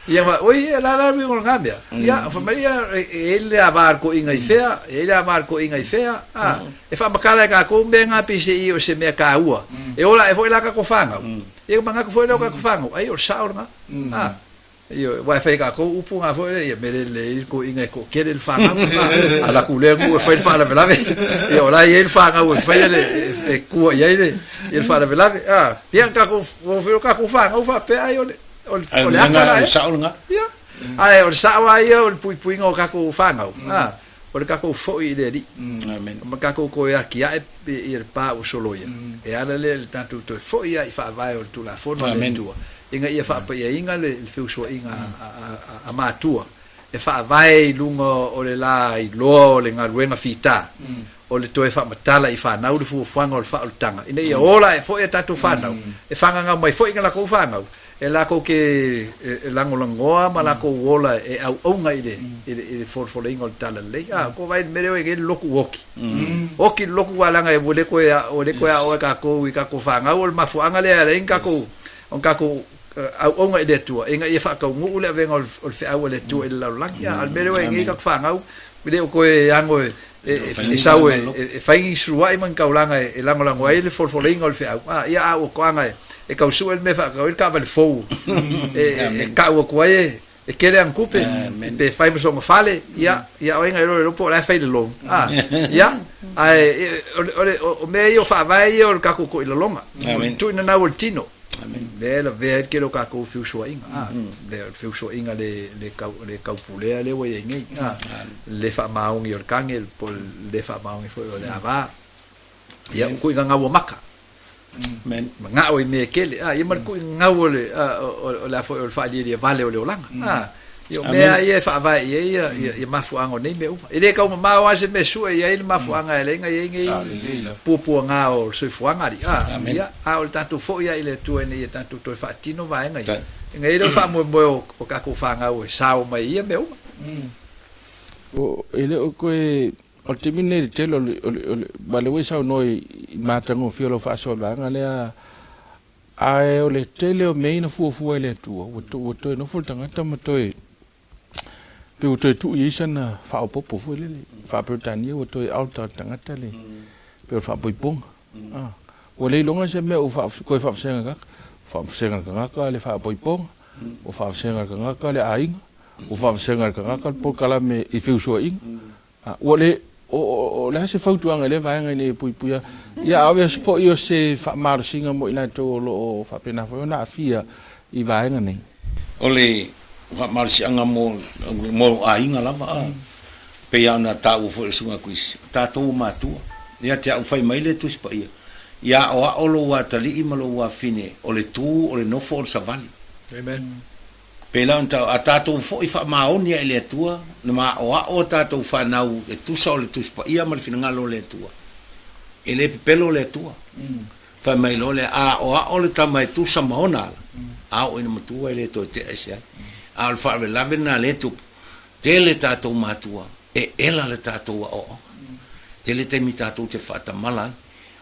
Ia fa, oi, e la la le uiga o lena mea. Ia, fai mai ia, e i ai le ava a le toeaina i fea, e i ai le ava a le toeaina i fea. A, e faamatala e tatou mea na pei se i o se mea taua. E ola ae foi la tatou fanau. Ia manatu foi lea o tatou fanau, ai o le sao lena. A. Ioe, aua e fai e tatou upu na foi lea, ia mea lelei le toeaina e toatele le fanau. A alu atu lea nuu e fai le faalavelave, ia o la e i ai le fanau e faia le, e tua i ai le, ia le faalavelave. A, ia tatou, ua fai o tatou fanau faapea ai o le, o le, o le ata la ea. Sao lena. Ia. Ae o le sao lava ia o le puipuiga o tatou fanau, a, o le tatou foi i le Alii. Amen. Ma tatou toe atiae ia le pa ua soloia, e ala lea i le tatou toe foi lava i faavae o le Tulafono a le Atua, ina ia faapaiaina le feusuaiga a matua e faavae i luga o le la iloa o le galuega fita, o le toe faamatala i fanau le fuafuaga o le faaolataga, ina ia ola ae foi a tatou fanau, e fagagau mai foi i lakou fanau, e lakou ke lagolagoa ma lakou ola e auauna i le i le folafolaina o le Talalelei. A, ko vaai i le mea lea ua i ai le lotu oki. Oki le lotu aua leaga ua le toe ua le toe aoa e tatou i tatou fanau. O le mafuaaga lea e ala ai ona tatou ona tatou auauna i le Atua ina ia faataunuu le avega o le feau a le Atua i le lalolagi. A o le mea lea ua i ai nei tatou fanau, e le o toe ano e e sau e fai ni suluai ma ni taulaga e lagolago ai le folafolaina o le feau, a ia a ua toaga e tau sue le mea e faatau ai le taavale fou e tau atu ai e tele ana tupe pe fai ma sona fale, ia ia o ai na iloa iloa po o la e fai le loan, a ia ae o mea ia o faavae ia o le tatou toilaloga, o le tuuinanau o le tino. Lea e lavea ai le tele o tatou feusuaiga, a, le feusuaiga le, le, kau, le kaupulea lea ua i ai nei, a, le faamaoni o le kage, po o le faamaoni foi o le ava. Ia, o tuuina gau o maka. Manao i mea e tele, a, ia ma le tuuina gau o le, a, o, o le a foi o le faaalialia vale o le olaga, a. Ia, o mea lava ia e faavae i ai ia, ia, ia mafuaaga o nei mea uma. E le taumamao lava se mea e sue i ai le mafuaaga e ala ai ona i ai nei puapuaga o le soifuaga, alii. A, ia, a o le tatou foi lava i le Atua ina ia tatou toe faatino vaega ia, ina ia i ai le faamoemoe o, o tatou fanau e sao mai i ia mea uma. O, e le o toe, o le taimi lenei i le tele o le, o le, o le, aua o lea ua e saunoa i, i matagofie o lau faasoa i le vaega lea, Ae o le tele o mea ia na fuafua e le Atua, ua, ua toe nofo le tagata ma toe, pei ua toe tuu i ai sana faaopoopo foi lele. Faa-Peretania ua toe alter le tagata le, pei o le faapoipoga. Ah, ua le iloga se mea ua faa, toe faavasega e tagata. Ua faavasega e le tagata le faapoipoga, ua faavasega e le tagata le aiga, ua faavasega e le tagata le polokalame i feusuaiga. Ua le, o le a se fautuaga i lea vaega ina ia puipuia, ia a o foi o se faamalosiga mo i latou o lo o faapena foi ona aafia i vaega nei? O le faamalosiaga mo, mo aiga lava, a, pei lava ona taua foi e le Susuga Chris, o tatou o matua. Ia te au fai mai le Tusi Paia, ia aoao lou atalii ma lou afafine, o le tu, o le nofo, o le savali. Amen. Pēlā ona tau, a tatou foi faamaoni ae i le Atua, na maaoao a tatou fanau e tusa o le Tusi Paia ma le finagalo o le Atua. E le pepelo le Atua. Fai mai loa lea, a aoao le tama e tusa ma ona ala, a oo ina matua e le toe tea ese ai. A o le faalavelave lena lea e tupu, tele tatou matua e ela le tatou aoaoga. Tele taimi tatou te faatamala ai.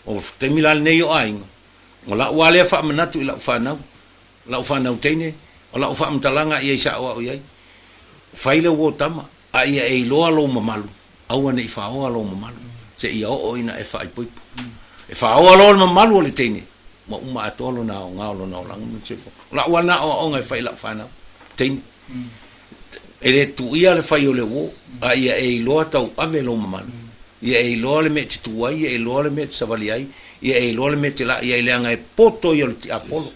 O le taimi la lenei o aiga, o la'u lava lea faamanatu i la'u fanau, Lau fanau teine, O lau faamatalaga i ai sa aoao i ai, fai le uo tama, a ia e iloa lou mamalu, aua ne i faoa lou mamalu, seia oo ina e faaipoipo. E faoa loa le mamalu o le teine, ua uma atoa lona aoga o lona olaga ma lona soifua. O lau lava lena aoaoga e fai i lau fanau teine. E le tuuia le fai o le uo, a ia e iloa tauave lou mamalu. Ia e iloa le mea e te tu ai, ia e iloa le mea e te savali ai, ia e iloa le mea e te laa i ai, leaga e poto ia o le tiapolo.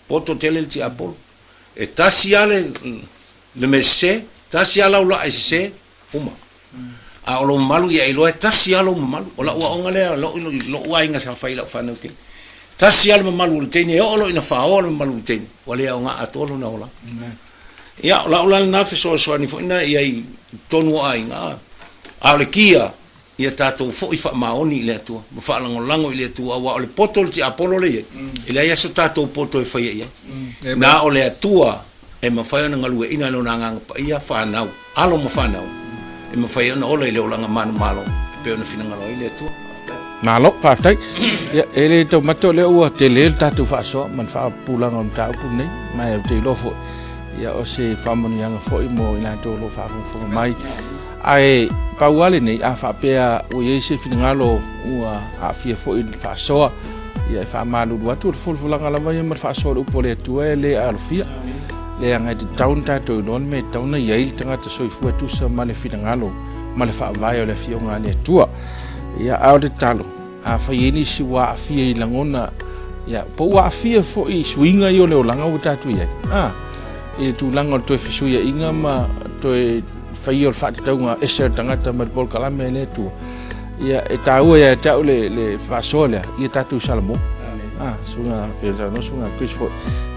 Poto tele le tiapolo. E tasi lava le, le mea sese, tasi lava lau laa e sese, uma. A o lou mamalu ia e iloa e tasi lava lou mamalu. O lau aoga lea, lou, lou aiga sa fai i lau fanau tele. Tasi lava le mamalu o le teine, e oo loa ina faoa le mamalu o le teine, ua le aoga atoa lona olaga. Ia, o lau la lena fesoasoani foi lena i ai i totonu o aiga. A o le kia, ia tatou foi faamaoni i le Atua ma faalagolago i le Atua, aua o le poto o le tiapolo lea e i ai, e leai lava so tatou poto e faia i ai. Na o le Atua e mafai ona galueaiina e Lona Agaga Paia fanau, alo ma fanau, e mafai ai ona ola i le olaga manumalo e pei ona finagalo ai le Atua. Faafetai. Malo, faafetai. Ia, e le taumate o lea ua tele le tatou faasoa ma le faapupulaga o le mataupu lenei, ma ou te iloa foi, ia, o se faamanuiaga foi mo i latou o lo o faafogafoga mai. Ae pau lava lenei, a faapea ua i ai se finagalo ua aafia foi i le faasoa, ia e faamalulu atu, o le folafolaga lava ia ma le faasoa o le upu a le Atua e le alofia. Leaga e tatau ona tatou iloa le mea e tatau ona i ai le tagata soifua e tusa ma le finagalo ma le faavae o le Afioga a le Atua. Ia, a o le tatalo, afai e i ai nisi ua aafia i lagona, ia, po ua aafia foi i suiga ia o le olaga ua tatou i ai, a, i le tulaga o le toe fesuiaiga ma toe faia o le faatatauga ese o le tagata mai le polokalame a le Atua, ia, e taua ia te au le, le faasoa lea, ia tatou salamo. Ah, suga, pe sa suga Chris foi,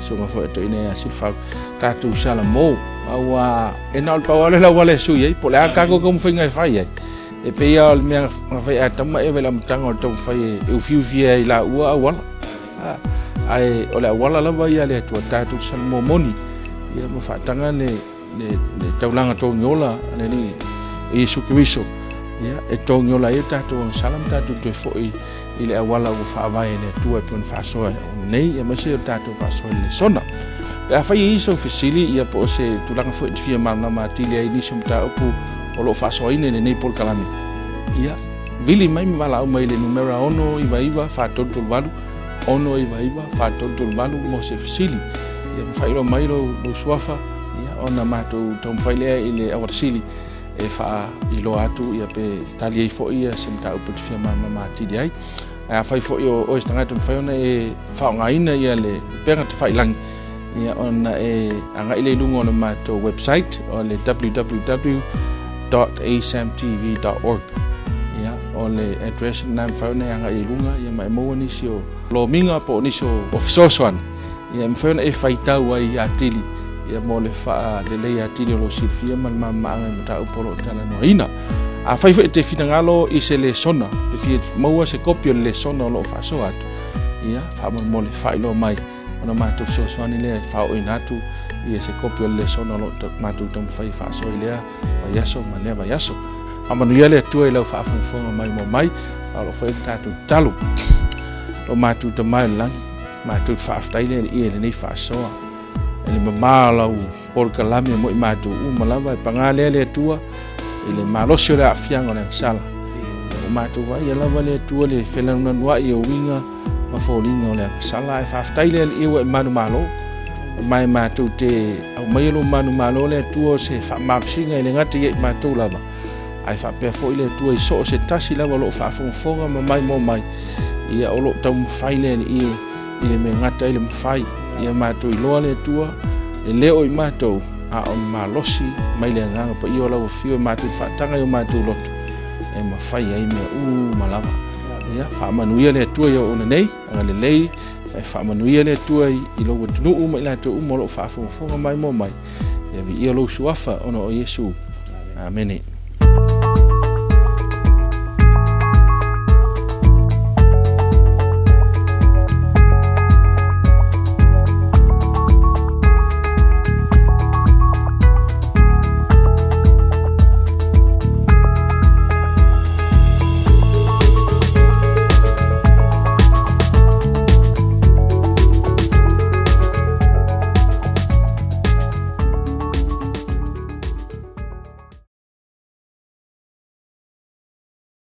suga foi to ina ia Silfau, tatou salamo, aua e na o le pau lava le auala e sui ai, po o le a tatou taumafaiga e fai ai. E pei lava o le mea na fai Atama ma Eva i le amataga o le taumafai e ufiufi ai i laua auala. Ah, ae o le auala lava ia a le Atua, tatou te salamo moni, ia ma faataga le le, le taulaga togiola a le Alii Iesu Keriso, ia, e togiola ai o tatou agasala ma tatou toe foi i le auala ua faavae e le Atua e pei ona faasoa nei, aemaise o tatou faasoa i le lesona. Pe afai e i ai sau fesili, ia po o se tulaga foi e te fia malamalama atili ai i nisi o mataupu o lo o faasoaina i lenei polokalame, ia, vili mai ma valaau mai i le numera 699 4338, 699 4338 mo se fesili. Ia ma faailoa mai lou, lou suafa, ia, ona matou taumafai lea i le auala sili e faailoa atu ia pe tali ai foi ia se mataupu e te fia malamalama atili ai. Ae afai foi o oe se tagata e mafai ona e faaaogaina ia le upega tafailagi, ia ona e agai lea i luga o le matou website o le www.asamtv.org. Ia, o le address lena e mafai ona e agai i luga ia ma e maua nisi o lomiga po o nisi o fesoasoani Ia e mafai ona e faitau ai atili ia mo le faalelei atili o lou silafia ma le malamalamaaga i mataupu o lo o talanoaina. Afai foi e te finagalo i se lesona, pe fia maua se kopi o le lesona o lo o faasoa atu, ia faamolemole faailoa mai ona matou fesoasoani lea e faaooina atu ia se kopi o le lesona o lo o matou taumafai e faasoa i lea vaiaso ma lea vaiaso. Faamanuia le Atua i lau faafogafoga maimoa mai, a o lo o fai le tatou tatalo. Lo matou Tama i le lagi, Matou te faafetai le Alii i lenei faasoa, i le mama o lau polokalame mo i matou uma lava, e paga lea le Atua i le malosi o le aafiaga o le agasala. Ua matou vaaia lava le Atua le felanuanuai o uiga ma foliga o le agasala, ae faafetai le Alii ua e manumalo, ma e matou te aumaia lou manumalo le Atua o se faamalosiga e le gata ia i matou lava, Ae faapea foi le Atua i so o se tasi lava o lo o faafogafoga ma maimoa mai, ia o lo o taumafai le Alii i le mea gata ai le mafai. Ia matou iloa le Atua, e le o i matou, a o le malosi mai le Agaga Paia o lau Afio e matou te faataga i o matou loto, e mafai ai mea uma lava. Ia faamanuia le Atua i auauna nei, agalelei, e faamanuia le Atua i lou atunuu ma i latou uma o lo o faafogafoga maimoa mai. Ia viia lou suafa ona o Iesu. Amene.